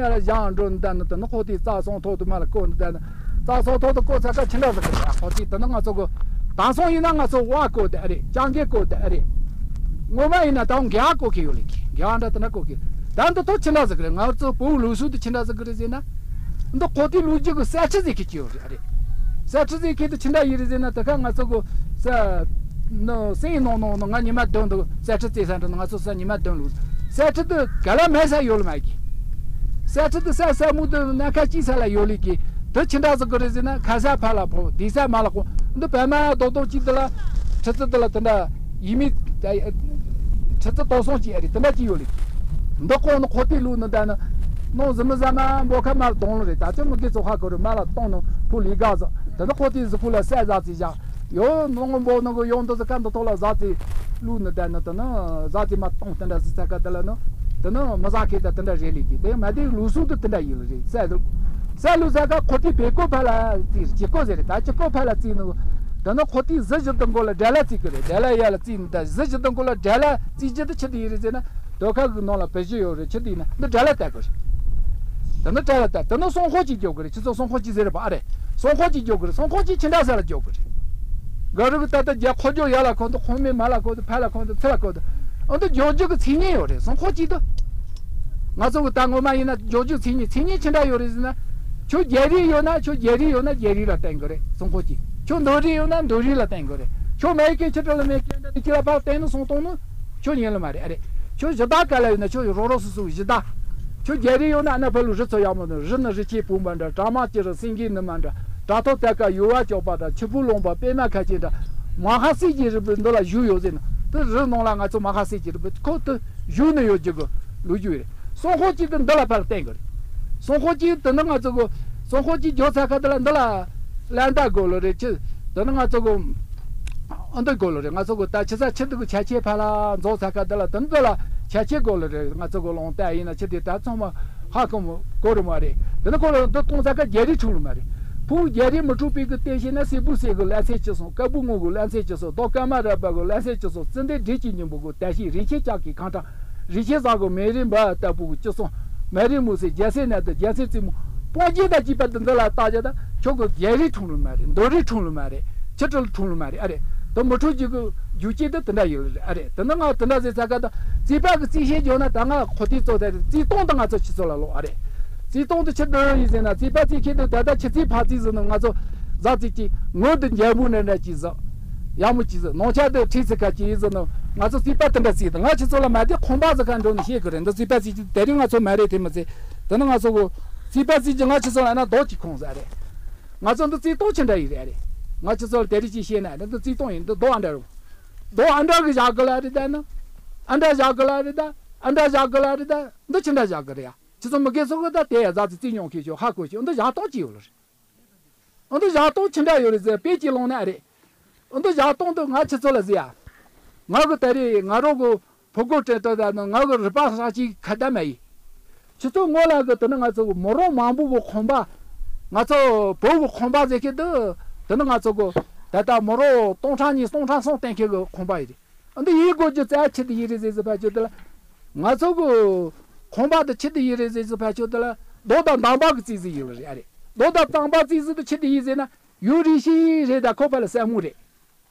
ཡར་བཞག་འགྲོ་ནི་ད་ནི་དེ་ནི་ཁོ་ཐིག་རྩ་སོང་ཐོག་ཏུ་མ་ལ་བཀོད་ནི་ད་ནི་རྩ་སོང་ཐོག་ཏུ་བཀོད་ཚར་ཁ་ཕྱི་འདྲ་ཟིག་གི་རེད། ཁོ་ཐིག་དེ་ནི་ང་ཚོ་གི་དེང་སང་ཡིན་ན་ང་ཚོ་བ་བཀོད་དེ་ཨ་རེད། ཅང་གེ་བཀོད་དེ་ཨ་རེད། ངོ་མ་ཡིན་ན་ད་འགལ་བ་བཀོད་མཁན་ཡོད་ལེ་གི་འགལ་བ་འདྲ་དེ་འདྲ་བཀོད་མཁན་ད་འདི་ཐོག་ཕྱི་འདྲ་ཟིག་གི་རེད། ང་ཚོ་བོད་ལུགས་སྲོལ་དུ་ཕྱི་འདྲ་ཟིག་གི་རེད་ཟེར་ན། འདི་ཁོ་ཐིག་ལུགས་རྒྱུ་གི་གསེར་ཁྲི་ཟེར་མཁན་ཅིག་ཡོད་རེད་ཨ་རེད། གསེར་ཁྲི་ཟེར་མཁན་དེ་ཕྱི་འདྲ་ཡིན་རེད་ཟེར་ན་དེ་ཁ་ང་ཚོ་གི་ས་ནི་སེང་ནང་ནང་ནང་ང་ཉི་མ་བདུན་འདུག་གསེར་ཁྲི་རྩེ་ས་འདྲ་ང་ཚོ་ས་ཉི་མ་བདུན་ལུགས་གསེར་ཁྲི་དེ་ག་ལ་མེད་ས་ཡོད་ལ་མ་གི་གསེར་ཁྲི་དེ་ས་ས་མུ་དེ་སྣ་ཁ་གཅིག་ས་ལ་ཡོད་ལེ་གི་དེ་ཕྱི་འདྲ་ཟིག་གི་རེད་ཟེར་ན་ཁ་ས་ཕ་ལ་ཕོ་དེ་ས་མ་ལ་ཁོ་འདི་བལ་མ་རྡོག་རྡོག་གཅིག་དེ་ལ་ཁྲི་རྩི་དེ་ལ་དེ་འདྲ། ཡིན་མིན། ཁྲི་རྩི་དོ་སོང་ཅིག་ཨ་རེད་དེ་འདྲ་ཅིག་ཡོད་རེད། འདི་ཁོང་ནི་ཁོ་ཐིག་ལུགས་ནི་ད་ནི། ནང་ཟི་མི་ཟ་མ་འབོ་ཁ་མར་དོང་ལ་རེད། ད་ཅི་མི་དགེ་ཚོ་ཧ་གོ་རེད་མ་ལ་གཏོང་ནི་ཕུ་ལི་ག་ཟ། དེ་ནི་ཁོ་ཐིག་ཟི་ཕུ་ལ་སད་ཟ་ཙི་བཞག་ཡོ་ནང་འབོ་ནང་གི་ཡོང་དུ་ཟི་ཁ་འདི་ཐོག་ལ་ཟ་ཙི། ལུགས་ནི་ད་ནི་དེ་ནི་ཟ་ཙི་མ་གཏོང་དེ་འདྲ་ཟི་ཚ་ཁ་དེ་ལ་ནི། དེ་ནི་མི་ཟ་ཁེ་ད་དེ་འདྲ་རེད་ལེ་གི་དེ་མ་དེ་ལུགས་སྲོལ་དུ་དེ་འདྲ་ཡིན་ལ་རེད་སད་ལུགས། སད་ལུགས་ཟ་ཁ་ཁོ་ཐིག་བེ་ཀོ་ཕ་ལ་ཙི་ཅི་ཀོ་ཟེར་རེད། ད་ཅི་ཀོ་ཕ་ལ་ཙི་ནི། དེ་ནི་ཁོ་ཐིག་ཟི་བཞི་དང་གོ་ལ་དགྲ་ལ་བརྩི་གི་རེད། དགྲ་ལ་ཡ་ལ་བརྩིས་ནི་ད་ཟི་བཞི་དང་གོ་ལ་དགྲ་ལ་བརྩི་རྒྱུ་དེ་ཆི་དེ་ཡིན་རེད་ཟེར་ན། དོ་ཁ་གི་ནང་ལ་བེ་བཞི་ཡོད་རེད་ཆི་དེ་ཡིན་ན་འདི་དགྲ་ལ་བལྟ་གི་རེད། དེ་ནི་དགྲ་ལ་བལྟ་དེ་ནི་སྲོང་ཁོག་ཅིག་རྒྱོབ་གི་རེད། ཁྱི་ཚོ་སྲོང་ཁོག་ཅིག་ཟེར་རེད་པ་ཨ་རེད། སྲོང་ཁོག་ཅིག་རྒྱོབ་གི་རེད། སྲོང་ཁོག་ཅིག་ཁྱི་འདྲ་ས་ལ་རྒྱོབ་གི་རེད། ག་རུ་གི་ད་ལྟ་རྒྱ་ཁོ་རྒྱོབ་ཡ་ལ་ཁོ་འདུག་ཁོ་མེད་མ་ལ་ཁོ་འདུག་ཕ་ལ་ཁོ་འདུག་ཚི་ལ་ཁོ་འདུག་འོ་འདི་རྒྱོབ་རྒྱུ་གི་མཚན་སྙན་ཡོད་རེད་སྲོང་ཁོག་ཅིག་ཏུ། ང་ཚོ་གི་ད་ངོ་མ་ཡིན་ན་རྒྱོབ་རྒྱུ་མཚན་སྙན་མཚན་སྙན་ཅི་འདྲ་ཡོད་རེད་ཟེར་ན། ཁྱོད་རྒྱ་རིགས་ཡོད་ན་ཁྱོད་རྒྱ་རིགས་ཡོད་ན་རྒྱ་རིགས་ལ་བརྟེན་དགོས་རེད་སྲོང་ཁོག་ཅིག་ཁྱོད་མདོ་རིགས་ཡོད་ན་མདོ་རིགས་ལ་བརྟེན་དགོས་རེད། ཁྱོད་མེ་ཀེ་ཁྱི་ཁྲི་ལ་མེ་ཀེ་འདྲ་ནི་ཁྱི་ལ་ཕར་བསྟན་ནི་སོང་གཏོང་ནི་ཁྱོད་ཉན་ལ་མ་རེད། ཨ་རེད། ཁྱོད་གཞི་བདག་ག་ལ་ཡོད་ན་ཁྱོད་རོགས་རོགས་སུ་སུ་གཞི་བདག་ཁྱོད་རྒྱལ་རིགས་ཡོད་ན་ཨ་ན་ཕ་ལུ་རི་ཚོ་ཡག་མོ་ནི་རི་ནི་རི་ཆེ་བུ་མ་འདྲ་གྲ་མ་ཅི་རི་སེང་གེ་ནི་མ་འདྲ་དྲ་ཐོག་ཙ་ཀ་ཡུ་བ་ཅོག་པ་དང་ཆུ་བུ་ལོང་པ་པད་མ་ཁ་ཆེ་འདྲ་མ་ཧ་སི་ཀྱི་རི་བུ་འདི་ལ་བཞུགས་ཡོད་ཟེར་ན་དེ་རི་ནང་ལ་ང་ཚོ་མ་ཧ་སི་ཀྱི་རི་བུ་ཁོ་དེ་བཞུགས་ནི་ཡོད་རྒྱུ་གི་ལོ་རྒྱུས་རེད། སོང་ཁོ་གཅིག་དེ་འདི་ལ་ཕར་བསྟན་གི་རེད། སོང་ཁོ་གཅིག་དེ་ནི་ང་ཚོ་གི་སོང་ཁོ་གཅིག་འཇོག་ཚ་ཁ་དེ་ལ་འདི་ལ་ལན་ད་དགོས་ལོ་རེད་ཆི། དེ་ནི་ང་ཚོ་གི་ཨ་འདི་དགོས་ལོ་རེད། ང་ཚོ་གི་ད་ཆི་ས་ཆི་འདི་གི་ཆ་ཆེ་ཕ་ལ་འཇོག་ཚ་ཁ་དེ་ལ་དེ་འདི་ལ་ཆ་ཆེ་དགོས་ལོ་རེད། ང་ཚོ་གི་ལོང་ད་ཡིན་ན་ཆི་དེ་ད་ཚང་མ་ཧ་གོ་མོ་གོ་རུ་མ་རེད། དེ་ནི་ཁོ་ལ་འདི་གཏོང་ཚ་ཁ་རྒྱལ་རིགས་འཁྲུག་ལོ་མ་རེད། ཕུག་རྒྱལ་རིགས་མི་འཁྲུག་པའི་གི་བསྟན་བཤད་ན་སྲས་བུ་སྲས་གི་ལན་ཚད་ཅི་སོང་དཀར་བུ་སྔོ་གི་ལན་ཚད་ཅི་སོང་རྡོ་སྐར་མ་ར་བ་གི་ལན་ཚད་ཅི་སོང་བརྩི་འདི་འདྲེ་གཅིག་སྙིང་པོ་གི་ད་ཤི་རིག་ཆེ་ལྕགས་ཀྱི་ཁང་ཁྲ། རིག་ཆེན་བཟང་གི་མེ་རི་འབའ་ལྟ་བུ་གི་ཅི་སོང་། མེ་རི་མུ་སེ་རྒྱལ་སྲས་ནད་དུ་རྒྱལ་སྲས་རྩེ་མོ། སྤོང་རྒྱས་དང་བཅས་པ་འདི་འདི་ལ་བལྟ་རྒྱ་དང་ཁྱོད་ཀྱི་རྒྱལ་རིགས་འཁྲུངས་ལུ་མ་རེད། འདོད་རིགས་འཁྲུངས་ལུ་མ་རེད། ཆི་ཁྲི་ལ་འཁྲུངས་ལུ་མ་རེད། ཨ་རེད། དུ་མི་འཁྲུངས་རྒྱུ་གི་རྒྱུ་རྐྱེན་དུ་དེ་འདྲ་ཡོད་ལ་རེད། ཨ་རེད། དེ་ནི་ང་དེ་འདྲ་ཟེར་ཚ་ག་དང་རྩིས་པ་གི་རྩིས་བཤད་བརྗོད་ན་ད་ང་ཁོ་དེའི་གཙོ་དེ་རེད། རྩིས་སྟོང་དུ་ང་ཚོ་ཆི་ཚོ་ལ་ལོག་ཨ་རེད། རྩིས་སྟོང་དུ་ཆི་འདོད་ཡིན་ཟེར་ན་རྩིས་པ་རྩིས་ཁྱེད་དུ་ད་ལྟ་ཆི་རྩིས་ཕ་རྩིས་ཟེར་ནི་ང་ཚོ་ཟ་རྩིས་ཀྱི་ངོ་དུ་འཇམ་པོ་འདྲ་འདྲ་ཅིག་ཟ། ཡག་མོ་ཅིག་ཟ། ནང་ཆ་དུ་ཁྲིད་ཚེ་ཁ་ཅིག་ཡིན་ཟེར་ནི་ང་ཚོ་རྩིས་པ་དེ་འདྲ་རྩིས་དང་ང་ཆི་ཚོ་ལ་མ་དེ་ཁོང་པ་ཟ་ཁ་འགྲོ་ནི་ཤེས་གི་རེད། འདི་རྩིས་པ་རྩིས་ཀྱི་དེ་རིང་ང་ཚོ་མ་རེད་དེ་མི་ཚེ། དེ་ནི་ང་ཚོ་གོ་རྩིས་པ་རྩིས་ཀྱི་ང་ཆི་ཚོ་ལ་ན་རྡོག་ཅིག་ཁོང་ཟ་རེད། ང་ཚོ་འདི་རྩིས་སྟོང་ཆི་འདྲ་ཡིན་རེད་རེད། ང་ཆི་ཚོ་ལ་དེ་རིང་ཅིག་བཤད་ན་འདི་འདི་རྩིས་སྟོང་ཡིན། འདི་རྡོ་ཨ་འདྲ་རུ། རྡོ་ཨ་འདྲ་གི་བཞག་གི་ལ་རེད་ད་ན། ཨ་འདྲ་བཞག་གི་ལ་རེད་ད། ཨ་འདྲ་བཞག་གི་ལ་རེད་ད། འདི་ཆི་འདྲ་བཞག་གི་རེད་ཡ། ཁྱེད་ཚོ་མི་སྒེར་ཚོ་གི་ད་དེ་ཡ་ཟ་ཚེ་རྩིས་མྱོང་མཁན་ཞིག་ཧ་གོ་ཞིག་འདི་བཞག་སྟངས་ཅི་ཡོད་ལ་རེད། འདི་བཞག་སྟངས་ཆི་འདྲ་ཡོད་རེད་ཟེར་དཔེ་ཅིག་ལོང་ན་རེད། འདི་བཞག་སྟངས་འདི་ང་ཁྱེད་ཚོ་ལ་ཟེར་ཡ། ང་གི་ད་རེས་ང་རོ་གི་ཕོ་གོ་དྲན་ཏོ་ད་ནི་ང་གི་རུ་པ་ཧྲ་ཅིག་ཁ་ད་མ་ཡིན། ཁྱེད་ཚོ་སྔོན་ལ་གི་དེ་ནི་ང་ཚོ་གི་མོ་རོ་མང་པོ་གི་ཁང་པ། ང་ཚོ་བོད་གི་ཁང་པ་ཟེར་གི་འདི། དེ་ནི་ང་ཚོ་གི་ད་ལྟ་མོ་རོ་སྟོང་ཕྲག་གཉིས་སྟོང་ཕྲག་གསུམ་བསྟན་མཁན་གི་ཁང་པ་ཡིན་རེད། འདི་ཡིན་དགོས་རྒྱུ་རྩ་ཆི་དེ་ཡིན་རེད་ཟེར་ཟེར་ཕ་ཆོད་དེ་ལ། ང་ཚོ་གི་ཁང་པ་དེ་ཆི་དེ་ཡིན་རེད་ཟེར་ཟེར་ཕ་ཆོད་དེ་ལ་རྡོ་དང་འདམ་བག་གི་རྩིས་ཟིན་ཡིན་ལ་རེད་ཨ་རེད། རྡོ་དང་འདམ་བག་རྩིས་ཟིན་དེ་ཆི་དེ་ཡིན་ཟེར་ན་ཡུ་རི་ཤི་རེད་ད་ཁོ་ཕ་ལ་སྲ་མོ་རེད།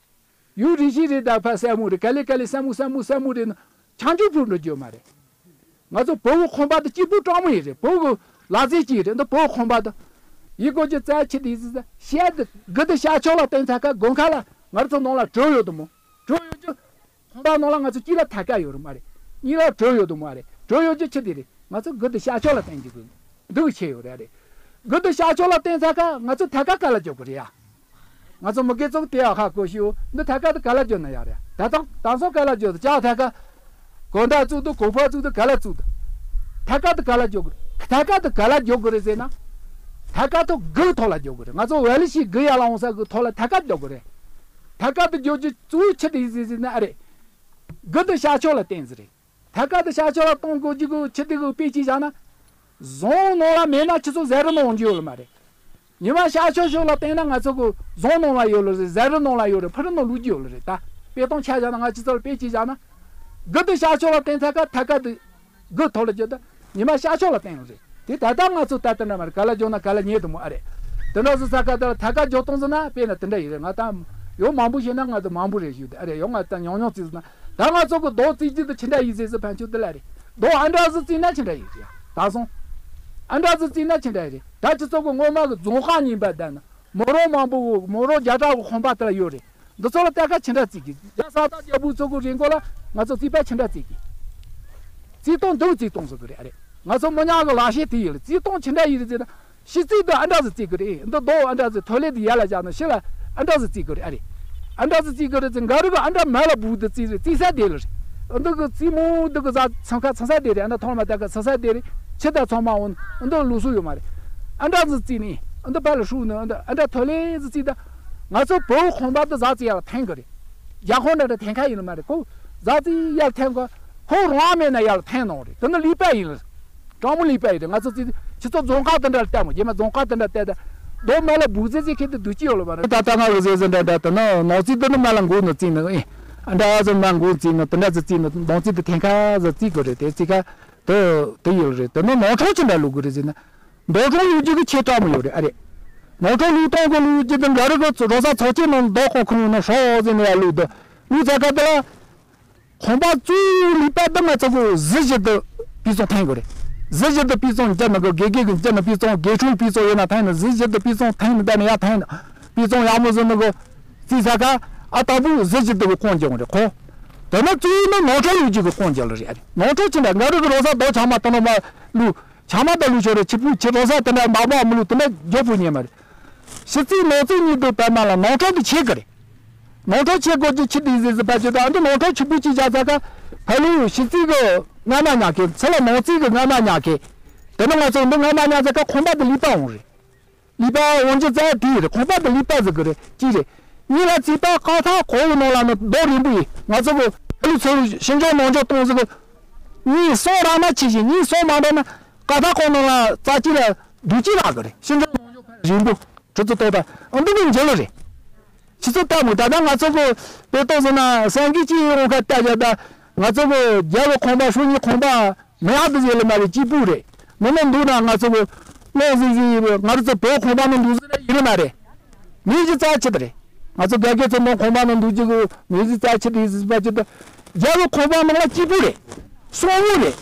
ཡུ་རི་ཤི་རེད་ད་ཕ་སྲ་མོ་རེད། ག་ལེ་ག་ལེ་སྲ་མོ་སྲ་མོ་སྲ་མོ་རེད་ན་ཆང་ཆུ་ཕུ་འགྲོ་རྒྱུ་མ་རེད། ང་ཚོ་བོད་གི་ཁང་པ་དེ་སྐྱིད་པོ་སྤྲང་མོ་ཡིན་རེད། བོད་གི་ལ་རྩེ་གཅིག་རེད། འདི་བོད་གི་ཁང་པ་དེ་ཡིན་དགོས་རྒྱུ་རྩ་ཆི་དེ་ཡིན་ཟེར་ཤ་དེ་དགུ་དེ་ཤ་ཆོག་ལ་བསྟན་ཚ་ཁ་དགོན་ཁ་ལ་ང་ཚོ་ནང་ལ་གྲོ་ཡོད་དུ་མོ། གྲོ་ཡོད་རྒྱུ། ཁང་པ་ནང་ལ་ང་ཚོ་གཅིག་ལ་ཐད་ཀ་ཡོད་རེད་མ་རེད། གཉིས་ལ་གྲོ་ཡོད་དུ་མ་རེད། གྲོ་ཡོད་རྒྱུ་ཆི་དེ་རེད། ང་ཚོ་དགུ་དེ་ཤ་ཆོག་ལ་བསྟན་གྱི་དགོས། འདུག་ཆེ་ཡོད་རེད་རེད། དགུ་དེ་ཤ་ཆོག་ལ་བསྟན་ཚ་ཁ་ང་ཚོ་ཐད་ཀ་ག་ལ་འཇོག་གི་རེད་ཡ། ང་ཚོ་མི་སྒེར་ཚོ་དེ་ཡག་ཧ་གོ་ཤིའོ། འདི་ཐད་ཀ་དེ་ག་ལ་འཇོག་ན་ཡག་རེད། ད་དང་དང་སོ་ག་ལ་འཇོག་དེ་ཅག་ཐད་ཀ་གོ་འདྲ་བཙུགས་དུ་གོ་ཕ་བཙུགས་དུ་ག་ལ་བཙུགས་དུ། ཐད་ཀ་དེ་ག་ལ་འཇོག་གི་རེད། ཐད་ཀ་དེ་ག་ལ་འཇོག་གི་རེད་ཟེར་ན། ཐད་ཀ་དེ་དགུ་ཐོག་ལ་འཇོག་གི་རེད། ང་ཚོ་ཝེ་ལི་ཤི་དགུ་ཡ་ལ་འོང་ས་གི་ཐོག་ལ་ཐད་ཀ་འཇོག་གི་རེད། ཐད་ཀ་དེ་འཇོག་རྒྱུ་གཙོ་བོ་ཆི་དེ་ཟེར་ཟེར་ན་ཨ་རེད། དགུ་དེ་ཤ་ཆོག་ལ་བསྟན་ཟེར་རེད། ཐད་ཀ་དེ་ཤ་ཆོག་ལ་གཏོང་དགོས་རྒྱུ་གི་ཆི་དེ་གི་དཔེ་ཅིག་བཞག་ན། རྫོང་ནང་ལ་མེད་ན་ཁྱེད་ཚོ་ཟ་རི་ནང་འོང་རྒྱུ་ཡོད་ལ་མ་རེད། ཉི་མ་ཤ་ཆོག་ཤོག་ལ་བསྟན་ན་ང་ཚོ་གི་རྫོང་ནང་ལ་ཡོད་ལ་རེད། ཟ་རི་ནང་ལ་ཡོད་རེད། ཕུ་རི་ནང་ལུས་རྒྱུ་ཡོད་ལ་རེད་ད། དཔེ་གཏོང་ཆ་བཞག་ན་ང་ཁྱེད་ཚོ་ལ་དཔེ་ཅིག་བཞག་ན། དགུ་དེ་ཤ་ཆོག་ལ་བསྟན་ཐད་ཀ་ཐད་ཀ་དེ་དགུ་ཐོག་ལ་རྒྱུ་ད། ཉི་མ་ཤ་ཆོག་ལ་བསྟན་ཡོད་རེད། དེ་ད་ལྟ་ང་ཚོ་ད་ལྟ་འདྲ་མ་རེད། ག་ལ་འཇོག་ན་ག་ལ་ཉེ་དུ་མོ་ཨ་རེད། དེ་འདྲ་སུ་ས་ཁ་ད་ལ་ཐད་ཀ་འཇོག་གཏོང་ཟེར་ན་དཔེ་ན་དེ་འདྲ་ཡིན་རེད། ང་ད་ཡོད་མང་པོ་ཤེས་ན་ང་ཚོ་མང་པོ་རེད་ཞུ་དེ་ཨ་རེད། ཡོད་ང་ད་ཉུང་ཉུང་རྩིས་ཟེར་ན་ད་ང་ཚོ་གི་རྡོ་རྩིས་རྒྱུ་དེ་ཆི་འདྲ་ཡིན་ཟེར་ཟེར་ཕན་ཆོད་དེ་ལ་རེད། རྡོ་ཨ་འདྲ་སུ་རྩིས་ན་ཆི་འདྲ་ཡིན་རེད་ད་སོང་། ཨ་འདྲ་སུ་རྩིས་ན་ཆི་འདྲ་ཡིན་རེད། ད་སྤྱི་ཚོགས་གི་སྔོན་མ་གི་རྫོང་ཁག་རྙིང་པ་བསྡད་ན་མོ་རོ་མང་པོ་གི་མོ་རོ་བརྒྱ་ཕྲག་གི་ཁང་པ་དེ་ལ་ཡོད་རེད། འདི་ཚོ་ལ་གཏད་ཁ་ཆི་འདྲ་བརྩི་གི། རྒྱ་ས་དང་རྒྱལ་པོ་ཚོ་གི་རིང་གོ་ལ་ང་ཚོ་རྩིས་པ་ཆི་འདྲ་བརྩི་གི། རྩིས་སྟངས་འདི་རྩིས་སྟངས་ཟེར་གི་རེད་ཨ་རེད། ང་ཚོ་མི་ཉག་གི་ལག་ཤེས་དེ་ཡིན་ལ་རྩིས་སྟངས་ཆི་འདྲ་ཡིན་རེད་ཟེར་ན། ཤི་རྩིས་འདི་ཨ་འདྲ་ཟེར་རྩིས་གི་རེད། འདི་རྡོ་ཨ་འདྲ་ཟེར་ཐོ་ལེ་འདི་ཡར་ལ་བཞག་ན་ཤི་ལ་ཨ་འདྲ་ཟེར་རྩིས་གི་རེད་ཨ་རེད། ཨ་འདྲ་ཟེར་རྩིས་གི་རེད་ཟེར་འགའ་རེ་གི་ཨ་འདྲ་མ་ལ་བུ་འདི་རྩིས་རེད། རྩིས་ས་དེ་ལ་རེད། འདི་གི་རྩིས་མོ་འདི་གི་ཟ་ཚང་ཁ་ཚང་ས་དེ་རེད། ཨ་འདྲ་ཐོང་མ་ད་ག་ཚང་ས་དེ་རེད། ཆི་ད་ཚང་མ་འོན་འདི་ལུགས་སྲོལ་ཡོད་མ་རེད། ཨ་འདྲ་ཟེར་རྩིས་ནི་འདི་པ་ལ་ཧྲུག་ནི་འདི་ཨ་འདྲ་ཐོ་ལེ་ཟེར་རྩིས་ད། ང་ཚོ་བོད་ཁང་པ་འདི་ཟ་རྩིས་ཡར་ལ་འཐེན་གི་རེད། རྒྱ་ཁོང་འདྲ་འདྲ་འཐེན་ཁ་ཡིན་ནི་མ་རེད། ཁོ་ཟ་རྩིས་ཡར་འཐེན་གི། ཁོ་རང་མེད་ན་ཡར་ལ་འཐེན་ནོ་རེད། དེ་ནི་ལུས་པ་ཡིན་ལ། དྲང་མོ་ལུས་པ་ཡིན་རེད། ང་ཚོ་ཚིག་ཁྱི་ཚོ་རྫོང་ཁག་དེ་འདྲ་ལ་བལྟ་མོ་རྗེས་མ་རྫོང་ཁག་དེ་འདྲ་བལྟ་ད། རྡོ་མ་ལ་སྦུག་ཙེ་ཙེ་ཁྱེད་དུ་སྡུག་ཅི་ཡོད་ལ་བ་རེད། ད་ལྟ་ང་གི་ཟེ་ཟེ་འདྲ་འདྲ་དེ་ནི་ནང་རྩིས་དེ་ནི་མ་ལ་འགོ་ནི་རྩིས་ནི་ཨེ། ཨ་འདྲ་ཟེ་མ་འགོ་རྩིས་ནི་དེ་འདྲ་ཟེ་རྩིས་ནི་ནང་རྩིས་དེ་འཐེན་ཁ་ཟེ་རྩིས་དགོས་རེད། དེ་རྩིས་ཁ་དེ་དེ་ཡོད་རེད། དེ་ནི་ནང་ཁྲོམ་ཅི་འདྲ་ལུག་གི་རེད་ཟེར་ན། འདོད་སྤྲོ་ཡོད་རྒྱུ་གི་ཆེས་དྲག་མོ་ཡོད་རེད་ཨ་རེད། ནོར་འཁྲུལ་ལུགས་གཏོང་གི་ལུགས་རྒྱུ་དང་འགའ་རེ་གི་རོ་ས་ཚོགས་ཆེན་ནང་རྡོ་ཁོང་ཁོང་ནང་ཧྲོ་ཟེར་ནས་ཡར་ལུགས་དུ་ལུགས་ཚ་ཁ་དེ་ལ། ཁང་པ་གཙོ་བོའི་ལུས་པ་དེ་ང་ཚོ་གི་གཟི་བྱུར་དུ་སྤུས་གཙང་འཐེན་དགོས་རེད། གཟི་བྱུར་དུ་སྤུས་གཙང་རྒྱ་ནག་གི་དགེ་རྒན་གི་རྒྱ་ནག་སྤུས་གཙང་དགེ་ཕྲུག་སྤུས་གཙང་ཡོད་ན་འཐེན་ནི་གཟི་བྱུར་དུ་སྤུས་གཙང་འཐེན་མི་བསྡད་ནི་ཡར་འཐེན་ནི་སྤུས་གཙང་ཡག་མོ་ཟེར་ནི་གི་རྩིས་ཚ་ཁ་ ཨ་དང་པོ་གཟི་བརྗིད་དེ་གི་རྐང་རྒྱག་རེད་ཁོ། དེ་ནས་གཙོ་བོ་ནི་ནོར་འཁྲུལ་ལུག་རྒྱུ་གི་རྐང་རྒྱག་ལ་རེད། ཨ་རེད། ནོར་འཁྲུལ་ཅི་འདྲ་ང་རང་གི་རོ་ས་རྡོ་ཆང་མ་དང་ནོར་མ་ལུག་ཆང་མ་དང་ལུག་ཤོར་རེད། ཆི་ཕུ་ཆི་རོ་ས་དེ་འདྲ་མ་མ་མི་ལུག་དེ་འདྲ་རྒྱག་པོ་ཉན་མ་རེད། ཕྱི་རྩིས་ནང་རྩིས་གཉིས་དུ་བལྟས་ན་ལ་ནོར་འཁྲུལ་དེ་ཆེ་གི་རེད། ནོར་འཁྲུལ་ཆེ་དགོས་ཀྱི་ཆི་དེ་ཟེར་ཟེར་ཕ་ཆེ་དང་ཨ་འདི་ནོར་འཁྲུལ་ཆི་ཕུ་ཆི་བཞག་ས་ཁ་ཕ་ལུག་ཕྱི་རྩིས་གི་སྔ་མ་ཉག་གི་ཚེ་ལ་ནང་རྩིས་གི་སྔ་མ་ཉག་གི། དེ་ནི་ང་ཚོ་འདི་སྔ་མ་ཉག་ས་ཁ་ཁང་པ་དེ་ལུས་པ་འོང་རེད། ལུས་པ་འོང་རྒྱུ་རྩ་དེ་རེད། ཁང་པ་དེ་ལུས་པ་ཟེར་གི་རེད། གཅིག་རེད། གཉིས་ལ་རྩིས་པ་ཀ་ཐག་གོ་བོ་ནང་ལ་ནི་རྡོ་རིང་པོ་ཡིན། ང་ཚོ་གི་ཕ་ལུག་ཚོ་ཞིང་ཆུ་ནང་ཆུ་གཏོང་ཟེར་གི། གཉིས་གསུམ་རག་ན་ཆེ་ཞིང་གཉིས་གསུམ་མ་འདྲ་ན་ཀ་ཐག་གོ་ནང་ལ་རྩ་གཅིག་ལ་རྡོ་གཅིག་རག་གི་རེད། ཞིང་ཆུ་ནང་ཆུ་ཕ་རིང་པོ་གྲི་ཚོ་ཏོག་ཏ་ཨ་འདི་ནི་འཇལ་ལོ་རེད། ཕྱི་ཚོ་ལྟ་མོ་ད་ལྟ་ང་ཚོ་གི་དཔེ་ཏོག་ཟེར་ན་སེང་གེ་གཅིག་ཡོང་ཁ་ལྟ་རྒྱ་ད་ང་ཚོ་གི་རྒྱ་གི་ཁང་པ་ཧྲུའུ་ཉི་ཁང་པ་མི་ཡག་དུ་ཟེར་ལ་མ་རེད། སྐྱིད་པོ་རེད། མི་མི་འདུག་ན་ང་ཚོ་གི་ལོག་ཟིག་ཟིག་ཡིན་པས་ང་རང་ཚོ་བོད་ཁང་པ་ནང་འདུག་ཟེར་ཡིན་ལ་མ་རེད། མི་གི་རྩ་ཆེ་དེ་རེད། ང་ཚོ་རྒྱ་སྐད་ཚོ་ནང་ཁང་པ་ནང་འདུག་རྒྱུ་གི་མི་གི་རྩ་ཆེ་དེ་ཟིག་པ་ཆེ་དེ། རྒྱ་གི་ཁང་པ་ནང་ལ་སྐྱིད་པོ་རེད། སོང་བོ་རེད།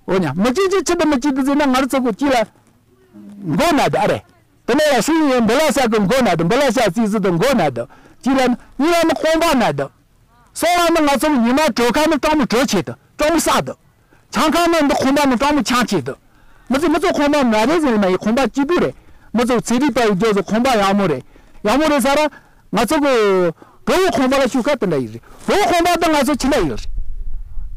འོ་ཉ་མི་གཅིག་གཅིག་ཆེ་དེ་མི་གཅིག་དུ་ཟེར་ན་ང་རང་ཚོ་གི་སྐྱིད་ལ་མགོ་ན་དེ་ཨ་རེད། དེ་ནས་ཡང་ཧྲུའུ་ཉི་འབི་ལ་ཤ་གི་མགོ་ན་དེ་འབི་ལ་ཤ་རྩིས་ཟིག་དེ་མགོ་ན་དེ། གཅིག་ལ་ནི་གཉིས་ལ་ནི་ཁང་པ་ན་དེ། སོང་ལ་ནི་ང་ཚོ་ཉི་མ་དྲོ་ཁ་ནི་སྤྲང་མོ་དྲོ་ཆེ་དུ་སྤྲང་མོ་ས་དུ། ཆང་ཁ་ནི་འདི་ཁང་པ་ནི་སྤྲང་མོ་ཆང་ཆེ་དུ། མི་ཚོ་མི་ཚོ་ཁང་པ་མ་རེད་ཟེར་མ་ཡི་ཁང་པ་སྐྱིད་པོ་རེད། མི་ཚོ་ཚེ་རིག་པ་ཡི་རྒྱོ་ཚོ་ཁང་པ་ཡག་མོ་རེད། ཡག་མོ་རེད་ས་ར། ང་ཚོ་གི་བོད་ཁང་པ་ལ་ཤུགས་ཁ་དེ་འདྲ་ཡིན་རེད། བོད་ཁང་པ་དང་ང་ཚོ་ཆི་འདྲ་ཡིན་རེད།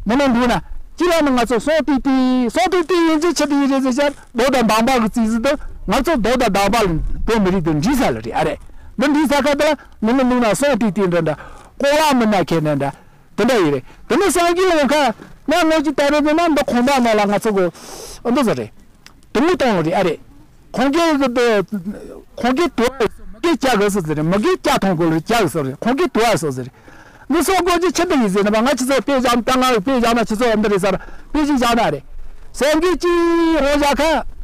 མི་མང་འདུག་ན་སྤྱི་ལ་ནི་ང་ཚོ་སོང་ཏི་ཏི་སོང་ཏི་ཏི་ཡིན་ཚེ་ཆི་དེ་ཡིན་རེད་ཟེར་ཤར་རྡོ་དང་འདམ་པ་གི་རྩིས་ཟིན་དུ་ང་ཚོ་རྡོ་དང་འདམ་པ་ལ་བོད་མི་རིགས་དེ་འདྲི་ས་ལ་རེད་ཨ་རེད། འདི་འདྲི་ས་ཁ་དེ་ལ་མི་མི་འདུག་ན་སོང་ཏི་ཏི་འདྲ་འདྲ་ཀོ་ལ་མི་ན་ཁེ་འདྲ་འདྲ། དེ་འདྲ་ཡིན་རེད། དེ་ནས་སངས་རྒྱས་ལ་ཁ་ང་ངོ་ཅི་ལྟ་རེད་ན་འདི་ཁང་པ་ནང་ལ་ང་ཚོ་གི་འདི་ཟེར་རེད། དུ་མུ་གཏོང་རེད་ཨ་རེད། ཁོང་གིས་གི་དེ་ཁོང་གིས་དུ་མི་གིས་ལྕགས་གི་སུ་ཟེར་རེད། མི་གིས་ལྕགས་ཐོང་གི་ལ་ལྕགས་གི་སུ་རེད། ཁོང་གིས་དུ་བ་སུ་ཟེར་རེད། འདི་སོག་གོ་ཅི་ཆི་འདི་ཡིན་ཟེར་ན་ང་ཆི་ཚོ་དཔེ་བཞག་ད་ང་དཔེ་བཞག་ན་ཆི་ཚོ་འདི་རེད་ཟེར་དཔེ་ཅི་བཞག་ན་རེད། སངས་རྒྱས་ཀྱི་འོ་བཞག་ཁ།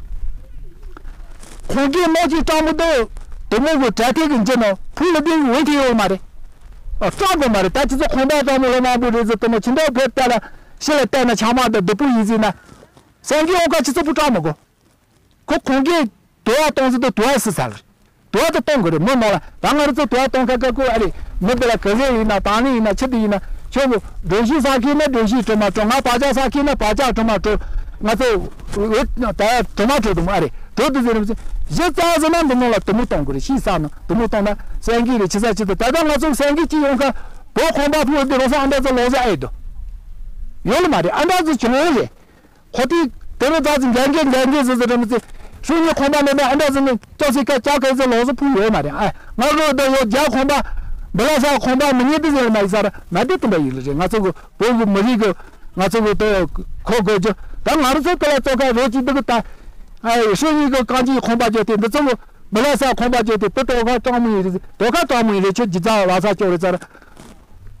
ཁོང་གིས་མོ་གཅིག་སྤྲང་པོ་འདུག་དེ་མོ་གི་གྲ་ཐིག་གི་འཇི་ནོ་ཕུ་ལ་ཏིང་འོད་ཐིག་ཡོད་མ་རེད། ཨ་སྤྲང་དགོས་མ་རེད། ད་ཁྱི་ཚོ་ཁོང་པ་སྤྲང་པོ་ལོ་མང་པོ་རེད་ཟེར་དེ་མོ་ཁྱི་འདྲ་བོད་ལྟ་ལ་ཤི་ལ་བལྟས་ན་ཆང་མ་དང་སྡུག་པོ་ཡིན་ཟེར་ན། སེང་གེ་འོང་ཁ་ཁྱི་ཚོ་བུ་སྤྲང་མི་དགོས། ཁོ་ཁོང་གིས་དུ་བ་གཏོང་ཟེར་དུ་དུ་བ་སི་ས་ལ་རེད། དུ་བ་དུ་གཏོང་དགོས་རེད་མོ་ནོ་ལ་ད་ང་རི་ཚོ་དུ་བ་གཏོང་ཁ་ཁ་ཁོ་ཨ་རེད། མི་དེ་ལ་ག་ཟེ་ཡིན་ན་དང་ནི་ཡིན་ན་ཆི་དེ་ཡིན་ན་ཁྱོད་ཀྱི་སྒྲོན་ཤིང་ས་ཁྱི་ན་སྒྲོན་ཤིང་དྲི་མ་དྲོ་ང་བ་ཅག་ས་ཁྱི་ན་བ་ཅག་དྲི་མ་དྲོ་ང་ཚོ་འོད་ད་དྲི་མ་དྲོ་དུ་མོ་ཨ་རེད། དོ་དུ་ཟེར་རིམ་ཟེར་གཞི་རྩ་ཟེར་ན་འདི་ནང་ལ་དུ་མོ་གཏོང་དགོས་རེད། ཤི་ས་ན་དུ་མོ་གཏོང་ན་སེང་གེ་རེད་ཆི་ས་ཆི་དུ་ད་ལྟ་ང་ཚོ་སེང་གེ་གཅིག་ཡོང་ཁ་བོད་ཁོང་པ་ཕུ་འོད་དེ་རོ་ས་ཨ་འདྲ་ཚོ་ལོ་ཟེར་ཨེ་དུ་ཡོད་ལ་མ་རེད། ཨ་འདྲ་ཚོ་བྱུང་ཡོད་རེད། ཁོ་དེ་དེ་རུ་ད་ཚོ་འགན་འགན་འགན་འགན་ཟེར་ཟེར་རེད་མི་ཚེ་ཧྲུའུ་ཉི་ཁོང་པ་ནས་ནས་ཨ་འདྲ་ཟེར་ནས་ཅོག་ཙེ་ཀ་ཅག་ག་ཟེར་ལོག་ཟེར་ཕུལ་ཡོད་མ་རེད། ཨ་ང་རོ་ད་ཡོད་རྒྱ་ཁོང་པ་འབི་ལ་ས་ཁོང་པ་མི་ཉེ་དུ་ཟེར་མ་ཡིན་ས་ར་མ་དེ་དུ་འདྲ་ཡིན་རེད། ང་ཚོ་གི་བོད་གི་མི་རིགས་གི་ང་ཚོ་གི་ད་ཁོ་དགོས་རྒྱུ་ད་ང་རོ་ཚོ་དེ་ལ་ཙོ་ཁ་རོ་གཅིག་འདུག་གི་ད་ཨ་ཧྲུའུ་ཉི་གི་རྐང་རྗེས་ཁོང་པ་བརྗོད་དེ་འདི་ཚོ་གི་འབི་ལ་ས་ཁོང་པ་བརྗོད་དེ་དེ་དོ་ཁ་སྤྲང་མོ་ཡིན་རེད། དོ་ཁ་སྤྲང་མོ་ཡིན་རེད། ཁྱོད་རྒྱུ་རྩ་བ་ས་སྐྱོ་རེད་ས་ར།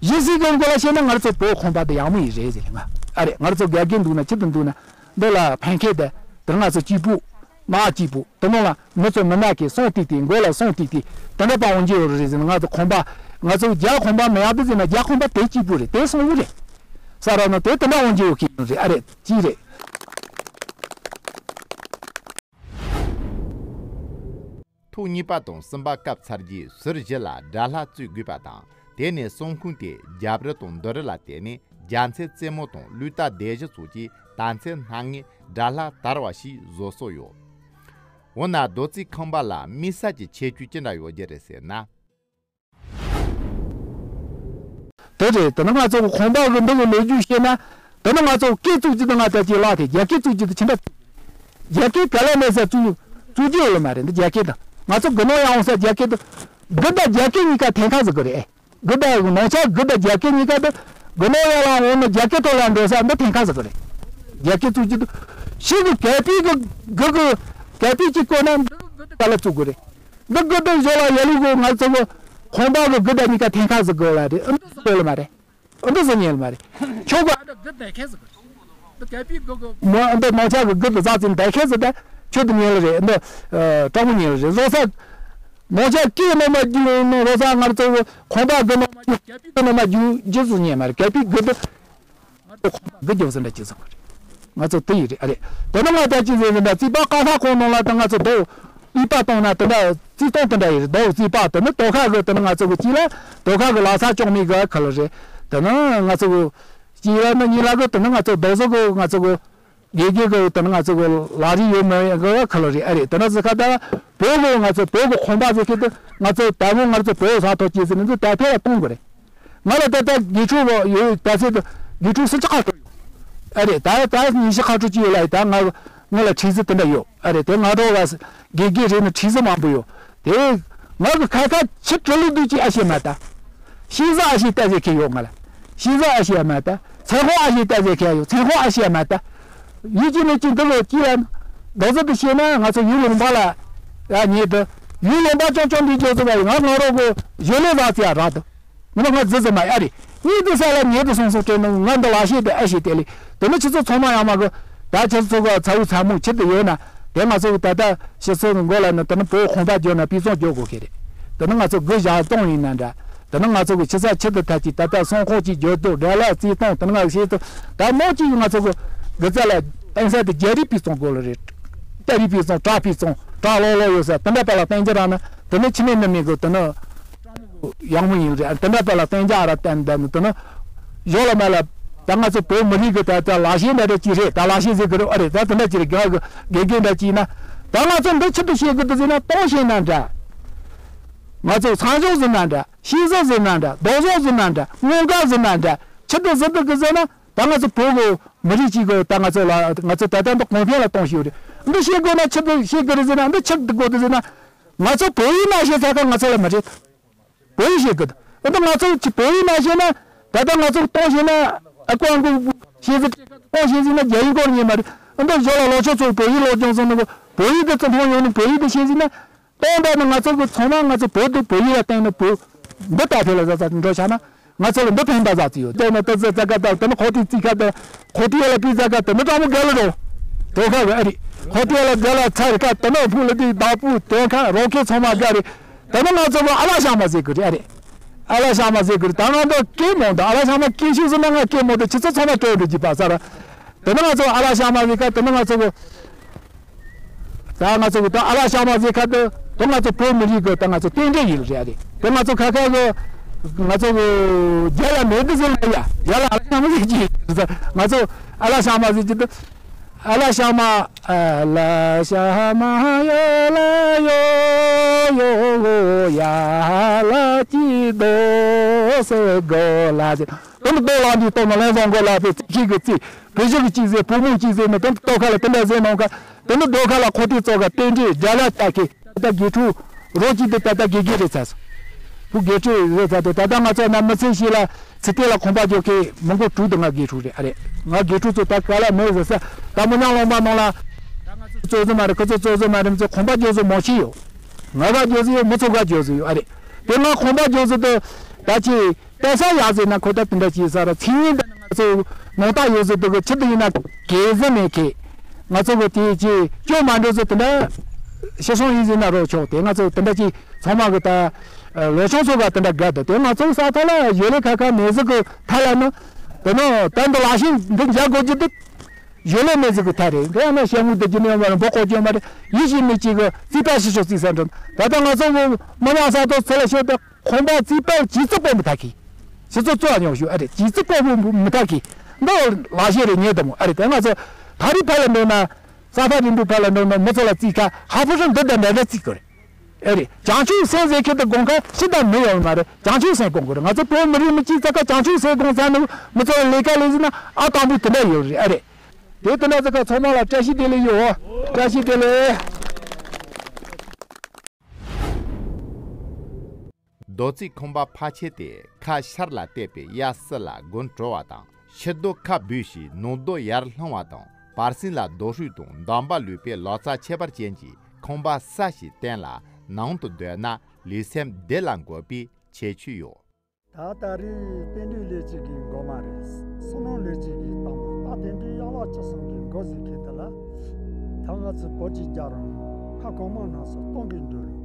གཞི་སྲིད་ཀྱི་མགོ་ལ་བཤད་ན་ང་ཚོ་བོད་ཁོང་པ་དེ་ཡག་མོ་ཡིན་རེད་ཟེར་ང་ཨ་རེད། ང་ཚོ་དགའ་གི་འདུག་ན་ཆི་དུ་འདུག་ན་འདི་ལ་ཕན་ཁེ་དེ་དེ་ང་ཚོ་གཅིག་པུ་མ་གཅིག་པུ་དེ་མོ་ལ་མི་ཚོ་མི་ནག་གི་སོང་ཏི་ཏི་མགོ་ལ་སོང་ཏི་ཏི་དེ་འདྲ་པ་འོང་གི་ཡོད་རེད་ཟེར་ང་ཚོ་ཁོང་པ་ང་ཚོ་རྒྱ་ཁོང་པ་མི་ཡག་དུ་ཟེར་ན་རྒྱ་ཁོང་པ་དེ་གཅིག་པུ་རེད། དེ་སོང་བུ་རེད་ས་ར་ན་དེ་དེ་འདྲ་འོང་གི་ཡོད་གི་ཡོད་རེད། ཨ་རེད་གཅིག་རེད། ཐོག་གཉིས་པ་དང་གསུམ་པ་སྐབས་ཚར་རྗེས་ཟུར་བཞི་ལ་དགྲ་ལྷ་བཙུགས་དགོས་པ་དང་དེ་ནས་གསང་ཁུང་དེ་རྒྱབ་རི་དང་མདོ་རི་ལ་བརྟེན་ནས་རྒྱལ་མཚན་རྩེ་མོ་དང་ཀླུ་རྟ་སྡེ་བཞི་སོགས་ཀྱི་དར་མཚོན་སྣ་ལྔའི་དགྲ་ལྷ་དར་བ་ཞིག་བཟོ་སྲོལ་ཡོད། འོ་ན་རྡོ་རྩིག་ཁང་པ་ལ་དམིགས་བསལ་གྱི་ཁྱད་ཆོས་ཅི་འདྲ་ཡོད་རྒྱུ་རེད་ཟེར་ན། དེ་རེད། དེ་ནི་ང་ཚོ་གི་ཁང་པ་གི་འདི་གི་ལོ་རྒྱུས་བཤད་ན། དེ་ནི་ང་ཚོ་སྐད་བཙུགས་རྒྱུ་དང་ང་ད་ཅི་ལག་དེ་རྒྱ་སྐད་བཙུགས་རྒྱུ་དེ་ཕྱི་འདྲ། རྒྱ་སྐད་ག་ལ་མེད་ས་བཙུགས་བཙུགས་རྒྱུ་ཡོད་ལ་མ་རེད། འདི་རྒྱ་སྐད་དང་ང་ཚོ་དགུ་ནོར་ཡང་འོང་ས་རྒྱ་སྐད་དང་། དགུ་དང་རྒྱ་སྐད་གཉིས་ཀ་འཐེན་ཁ་ཟིག་གི་རེད། དགུ་དང་ནང་ཆ་དགུ་དང་རྒྱ་སྐད་གཉིས་ཀ་དང་དགུ་ནོར་ཡང་ལ་འོང་ནོ་རྒྱ་སྐད་ཐོག་ལ་འགྲོ་ས་འདི་འཐེན་ཁ་ཟིག་གི་རེད། རྒྱ་སྐད་བཙུགས་རྒྱུ་དང་། ཕྱི་གི་གལ་པི་གི་དགུ་གི་གལ་པི་གཅིག་བཀོད་ན་འདི་གི་དགུ་དང་ག་ལ་བཙུགས་གི་རེད། འདི་དགུ་དང་བཞི་ལ་ཡ་ལུ་གི་ང་ཚོ་གི་ཁང་པ་གི་དགུ་དང་གཉིས་ཀ་འཐེན་ཁ་ཟིག་གི་ལ་རེད། འདི་ཟིག་གི་ལ་མ་རེད། འདི་ཟིག་ཉན་ལ་མ་རེད། ཁྱོད་གི་ཨ་འདི་དགུ་དང་ཁ་ཟིག་གི་འདི་གལ་པི་གི་གི་མོ་འདི་ནང་ཆ་གི་དགུ་དང་ཟ་ཙམ་དང་ཁ་ཟིག་ད་ཁྱོད་དུ་ཉན་ལ་རེད། འདི་སྤྲང་མོ་ཉན་ལ་རེད། བཟོ་ས་ནང་ཆ་སྐད་ནང་མ་རྒྱུ་ནང་བཟོ་ས་ང་ཚོ་གི་ཁང་པ་གི་ནང་མ་རྒྱུ་གལ་པི་གི་ནང་མ་རྒྱུ་རྒྱུ་ཟིག་ཉན་མ་རེད། གལ་པི་གི་འདི། ང་ཚོ་ཁང་པ་དགུ་རྒྱབ་ཟིན་འདྲ་ཅི་ཟིན་པ་རེད། ང་ཚོ་དེ་ཡི་རེད་ཨ་རེད། དེ་ནི་ང་ཚོ་ཅི་ཟིན་ཟིན་འདྲ་རྩིས་པ་ཀ་ལྷ་ཁོང་ནང་ལ་ད་ང་ཚོ་རྡོ་ ནུས་པ་བཏང་ན་དེ་འདྲ་བརྩི་སྟངས་དེ་འདྲ་ཡིན། རྡོ་བརྩིས་པ་དེ་ནི་རྡོ་ཁ་གི་དེ་ནི་ང་ཚོ་གི་གཅིག་ལ་རྡོ་ཁ་གི་ལག་ཆ་བཅོ་མི་གི་ཁ་ལ་རེད། དེ་ནི་ང་ཚོ་གི་གཅིག་ལ་ནི་གཉིས་ལ་གི་དེ་ནི་ང་ཚོ་རྡོ་བཟོ་གི་ང་ཚོ་གི་དགེ་རྒན་གི་དེ་ནི་ང་ཚོ་གི་ལག་རིས་ཡོད་མེད་གི་ཁ་ལ་རེད། ཨ་རེད། དེ་ནི་ཟི་ཁ་ད་བོད་གི་ང་ཚོ་བོད་གི་ཁང་པ་ཟེར་མཁན་དེ་ང་ཚོ་ད་བོད་ང་ཚོ་བོད་ས་ཐོག་སྐྱེས་ཟིན་ནི་ཚོ་ད་ཕེ་ལ་གཏོང་གི་རེད། ང་ལ་ད་ལྟ་དགེ་ཕྲུག་ཡོད། ད་ཚེ་དགེ་ཕྲུག་སུམ་ཅུ་ཁ་ཐུག་ཡོད། ཨ་རེད། ད་ད་ཉི་ཤུ་ཁ་ཐུག་ཅིག་ཡོད་ལ། ད་ང་ང་ལ་ཁྲིད་ཟི་དེ་འདྲ་ཡོད། ཨ་རེད། དེ་ང་རོགས་ལ་དགེ་རྒན་རེད་ན་ཁྲིད་ཟི་མང་པོ་ཡོད། དེ་ང་གི་ཁ་ཁ་ཆི་དྲི་ལུགས་འདུག་ཅིག་ཨ་ཤེས་མ་ད། ཤེས་ཟི་ཨ་ཤེས་ལྟ་ཟེར་མཁན་ཡོད་ང་ལ། ཤེས་ཟི་ཨ་ཤེས་མ་ད། ཚན་ཁོག་ཨ་ཤེས་ལྟ་ཟེར་མཁན་ཡོད། ཚན་ཁོག་ཨ་ཤེས་མ་ད། ཡུལ་གྱི་ནས་ཅི་འདི་ལོ་ཅི་ལ། རྡོ་ཟི་དུ་ཤེས་ན་ང་ཚོ་ཡུལ་ལུང་པ་ལ་ཡ་ཉེ་དུ། ཡུལ་ལུང་པ་ཅོང་ཅོང་འདི་ཇོ་ཟི་བ་ཡི་ང་ང་རོགས་གི་གཞོན་ལས་ལ་ཚེ་ཡ་རག་དུ། ངོ་མ་ང་ཟི་ཟི་མ་ཡ་རེད། གཉིས་དུ་ས་ལ་ཉེ་དུ་སོང་སོང་སྤྲད་ནོ་ང་འདི་ལ་ཤེས་དེ་ཨ་ཤེས་དེ་ལས། དེ་ནི་ཁྱེད་ཚོ་ཚང་མ་ཡང་མ་གི། ད་ཁྱེད་ཚོ་གི་ཚ་བོ་ཚ་མོ་ཁྱེད་དུ་ཡོད་ན། དེ་ང་ཚོ་གི་ད་ལྟ་ཕྱི་ཚོ་གི་མགོ་ལ་ནི་དེ་ནི་བོད་ཁང་པ་བརྒྱབ་ན་སྤུས་གཙང་བརྒྱབ་དགོས་ཀྱི་རེད། དེ་ནི་ང་ཚོ་དགུ་བཞག་སྟོང་ཡིན་ན་འདྲ། དེ་ནི་ང་ཚོ་གི་ཕྱི་ས་ཁྱེད་དུ་ཐད་ཀྱི་ད་ལྟ་སོང་ཁོག་ཅིག་བརྒྱབ་དུ་འདྲ་ལ་རྩིས་གཏོང་དེ་ནི་ང་ཤེས་དུ། ད་མོ་གཅིག་ང་ཚོ་གི་དགུ་རྩ་ལ་གཏིང་ས་དེ་རྒྱ་རིགས་སྤུས་གཙང་དགོས་ལ་རེད། རྒྱ་རིགས་སྤུས་གཙང་བྲག་སྤུས་གཙང་བྲག་ལོག་ལོག་ཡོད་ས་དེ་འདྲ་པ་ལ་བསྟན་རྒྱུ་རང་ན་དེ་ནི་ཁྱི་མེད་ནི་མེད་གི་དེ་ནི། ཡག་མོ་ཡིན་རེད། དེ་འདྲ་པ་ལ་གཏན་འཇགས་ར་བསྟན་བསྡད་ནི་དེ་ནི། གཞོགས་ལ་མ་ལ། ད་ང་ཚོ་བོད་མི་རིགས་ཀྱི་ད་ལྟ་ལག་ཤེས་འདྲ་འདྲ་ཅིག་རེད། ད་ལག་ཤེས་ཟེར་གི་རེད། ཨ་རེད། ད་དེ་འདྲ་ཅིག་རེད། དགེ་དགེ་རྒན་འདྲ་ཅིག་ཡིན་ན། ད་ང་ཚོ་འདི་ཆི་འདི་ཤེས་གི་འདུག་ཟེར་ན་གཏོང་ཤེས་ན་འདྲ། ང་ཚོ་ཚང་ཞོགས་ཟེར་ན་འདྲ། ཤེས་ཟོག་ཟེར་ན་འདྲ། རྡོ་ཟོག་ཟེར་ན་འདྲ། སྔོ་འགག་ཟེར་ན་འདྲ། ཆི་འདི་ཟེར་འདུག་གི་ཟེར་ན། ད་ང་ཚོ་བོད་ཀྱི་མི་རིགས་གཅིག་གི་ད་ང་ཚོ་ལ་ང་ཚོ་ད་ལྟ་འདི་གོང་འཕེལ་ལ་གཏོང་ཤེས་ཡོད་རེད། འདི་ཤེས་དགོས་ན་ཆི་འདི་ཤེས་གི་རེད་ཟེར་ན། འདི་ཆི་འདི་དགོས་འདུག་ཟེར་ན། ང་ཚོ་བོད་ཡིག་མ་ཤེས་ཚ་ཁ་ང་ཚོ་ལ་མི་རེད། བོད་ཡིག་ཤེས་དགོས། འདི་ང་ཚོ་ཅི་བོད་ཡིག་མ་ཤེས་ན། ད་ལྟ་ང་ཚོ་གཏོང་ཤེས་ན། ཨ་ཀོ་ཨང་ཀོ་ཤེས་ཟིན་གཏོང་ཤེས་ཟིན་ན་རྒྱ་ཡིག་སྐོར་ཉན་མ་རེད། འདི་ཞོར་ལ་ལོ་ཆོ་ཚོ་བོད་ཡིག་སློབ་སྦྱོང་སོང་ནི་གོ། བོད་ཡིག་དེ་ཙམ་མཐོང་ཡོང་ནི་བོད་ཡིག་དེ་ཤེས་ཟིན་ན། གཏོང་འདྲ་ནི་ང་ཚོ་གི་ཚང་མ་ང་ཚོ་བོད་དུ་བོད་ཡིག་ལ་བརྟེན་ནས་བོད་འདི་ལྟ་ཕེ་ལ་ཟ་ཟ་འགྲོ་ཆ་ན། ང་ཚོ་ལ་འདི་ཕན་པ་ཟ་ཚི་ཡོད། དེ་ནི་ཏི་ཙི་ཙ་ག་ད་དེ་ནི་ཁོ་ཏི་ཙི་ཁ་ད་ཁོ་ཏི་ལ་པི་ཙ་ག་དེ་ནི་ཀྲང་མོ་ག་ལ་རོ། དོ་ཁ་གི་ཨ་རི། ཁོ་ཏི་ལ་ག་ལ་ཚ་རི་ཁ་དེ་ནི་ཕུ་ལ་དི་བདག་པོ་དོན་ཁ་རོ་ཁེ་ཚང་མ་ག་རི། དེ་ནི་ང་ཚོ་གི་ཨ་ལ་ཤ་མ་ཟེར་གི་རེད་ཨ་རི། ཨ་ལ་ཤ་མ་ཟེར་གི་རེད། ད་ང་ཚོ་སྐད་མོ་འདི་ཨ་ལ་ཤ་མ་སྐད་ཤུགས་ཟེར་ན་ང་སྐད་མོ་འདི་ཁྱི་ཚོ་ཚང་མ་སྤྲོད་འགྲོ་གི་པ་ས་ར། དེ་ནི་ང་ཚོ་ཨ་ལ་ཤ་མ་ཟེར་ཁ་དེ་ནི་ང་ཚོ་གི་ད་ང་ཚོ་གི་ད་ཨ་ལ་ཤ་མ་ཟེར་ཁ་དེ་ད་ང་ཚོ་བོད་མི་རིགས་གི་ད་ང་ཚོ་རྟེན་འབྲེལ་ཡིན་རེད་རེད། དེ་ང་ཚོ་ཁ་ཁ་གི་ང་ཚོ་གི་རྒྱ་ལ་མེད་དུ་ཟེར་ན་ཡ་རྒྱ་ལ་ཨ་ལ་ཤ་མ་ཟེར་གྱི་ང་ཚོ་ཨ་ལ་ཤ་མ་ཟེར་གྱི་ད་ཨ་ལ་ཤ་མ་ཨ་ལ་ཤ་མ་ཡོ་ལ་ཡོ་ཡོ་ཡ་ལ་ཅི་དོ་སེ་གོ་ལ་ཟེར། དོན་དུ་རྡོ་ལ་འདི་གཏོང་ན་ལན་བཟང་གོ་ལ་པའི་རྩིས་ཁྱི་གི་རྩིས། བོད་གཞུང་གི་གཅིག་ཟེར། བུ་མོ་གཅིག་ཟེར་ནས་དོན་དུ་ལྟོ་ཁ་ལ་དེ་འདྲ་ཟེར་ནང་ཁ། དོན་དུ་རྡོ་ཁ་ལ་ཁོ་ཏི་ཙོག་ག་རྟེན་འབྲེལ་རྒྱ་ལ་ལྟ་ཁེ། ད་ལྟ་དགེ་ཕྲུག་རོ་གཅིག་དེ་ད་ལྟ་དགེ་རྒན་རེད་ཚར་སོང་། བུ་དགེ་ཕྲུག་རེད་ཚར་དེ་ད་ལྟ་ང་ཚོ་ན་མི་ཚེ་ཤེས་ལ་ཚི་ཏེ་ལ་ཁོམ་པ་རྒྱོ་ཁེ་མི་མགོ་དྲུག་དུ་ང་དགེ་ཕྲུག་རེད་ཨ་རེད། ང་དགེ་ཕྲུག་ཚོ་ད་ག་ལ་མེད་ཟེར་ས་ད་མི་ཉང་ལོང་པ་ནང་ལ། ཙོ་ཙོ་མ་རེད། ཁོ་ཚོ་ཙོ་ཙོ་མ་རེད། མི་ཚོ་ཁོམ་པ་རྒྱོ་ཚོ་མོ་ཤི་ཡོད། ང་ག་རྒྱོ་ཚོ་ཡོད། མི་ཚོ་ག་རྒྱོ་ཚོ་ཡོད་ཨ་རེད། དེ་ང་ཁོམ་པ་རྒྱོ་ཚོ་དེ་ད་ཅི། དེ་ས་ཡག་ཟེར་ན་ཁོ་ད་དེ་འདྲ་ཅིག་ས་ར་ཚིག་ངན་དེ་ནི་ང་ཚོ་ནང་རྟགས་ཡོད་ཟེར་འདུག་གི། ཕྱི་དུ་ཡིན་ན་གལ་ཟེར་མེད་ཁེ། ང་ཚོ་གི་དེ་ཅི་སྐྱོན་མ་འགྲོ་ཟེར་དེ་འདྲ་ཤི་སོང་ཡིན་ཟེར་ན་རོགས་ཆོག་དེ་ང་ཚོ་དེ་འདྲ་ཅིག་ཚང་མ་གི་ད་ལོ་ཆུང་ཚོ་ག་དེ་འདྲ་དགའ་འདུག་དེ་ང་ཚོ་ས་ཐོག་ལ་ཡོད་ལེ་ཁ་ཁ་མེད་ཟེར་གི་ཐ་ལ་ནི་དེ་ནི་ད་འདི་ལག་ཤེས་འདི་འཇག་དགོས་ཀྱི་འདུག་ཡོད་ལེ་མེད་ཟེར་གི་ཐ་རེད། འདི་ཡང་ན་ཤ་མུ་དེ་ཀྱི་ནི་ཡོད་མ་རེད། འབོ་ཀོ་ཀྱི་ཡོད་མ་རེད། ཡིད་བཞིན་མི་གཅིག་གི་རྩིས་པ་ཤི་ཤོག་རྩིས་ས་འགྲོ་ད་ལྟ་ང་ཚོ་མི་མང་ས་ཐོག་ཚོ་ལ་ཤོད་དེ། ཁོང་པ་རྩིས་པར་ཇི་ཙི་པོ་མི་ཐག་གི། ཇི་ཙི་ཙོ་ཉོག་ཞུ་ཨ་རེད། ཇི་ཙི་པོ་མི་ཐག་གི། འདི་ལ་ཤེས་རེ་ཉེ་དམ་ཨ་རེད། དེ་ང་ཚོ་ད་རི་ཕ་ལ་འགྲོ་ན། ས་ཕ་རིན་པོ་ཕ་ལ་འགྲོ་ན་མི་ཚོ་ལ་རྩིས་ཁ་ཧ་ཕུ་ཧྲི་འདི་དང་འདྲ་འདྲ་རྩིས་དགོས་རེད། ཨ་རེད། བྱང་ཆུབ་སེམས་ཟེར་ཁྱེད་དུ་དགོངས་ཁ་ཤི་དང་མི་ཡོང་མ་རེད། བྱང་ཆུབ་སེམས་དགོངས་དགོས་རེད། ང་ཚོ་བོད་མི་རིགས་མི་གཅིག་ཙག་ཁ་བྱང་ཆུབ་སེམས་དགོངས་ཚར་ནས་མི་ཚོ་ལ་ལས་ཀ་ལས་ཟིན་ན་ཨ་དང་པོ་དེ་འདྲ་ཡོད་རེད། ཨ་རེད། དེ་དེ་འདྲ་ཙག་ཁ་ཚང་མ་ལ་བཀྲ་ཤིས་བདེ་ལེགས་ཡོད། བཀྲ་ཤིས་བདེ་ལེགས། རྡོ་རྩིག་ཁང་པ་ཕལ་ཆེར་དེ་ཁ་ཤར་ལ་བལྟས་པའི་གཡས་ཟུར་ལ་དགོན་གྲོལ་བ་དང་། ཕྱི་རྡོ་ཁ་སྦུད་ཞིང་ནང་རྡོ་ཡར་ལྷུང་བ་དང་། བར་གསེང་ལ་རྡོ་ཧྲུག་དང་འདམ་བག་ལུས་པའི་ལོ་ཙཱ་ཁྱད་པར་ཅན་གྱི་ཁང་པ་ས་ཞིག་བསྟན་ལ་ནང་དུ་སྡོད་ན་ལུས་སེམས་བདེ་ལ་འགོད་པའི་ཁྱད་ཆོས་ཡོད། ད་ད་རེས་པཎ་ཌི་ལས་བྱེད་ཀྱི་འགོ་མ་རེད། བསོད་ནམས་ལས་བྱེད་ཀྱི་དང་པོ། ད་དེ་འདྲའི་ཡག་ལག་ཅི་སོང་གི་འགོ་ཟིག་ཁེལ་ད་ལ། ད་ང་ཚོ་བོད་ཀྱི་རྒྱལ་རོང་ཁ་གོང་མ་ནང་སོ་སྟོང་གི་འགྲོ་རུ།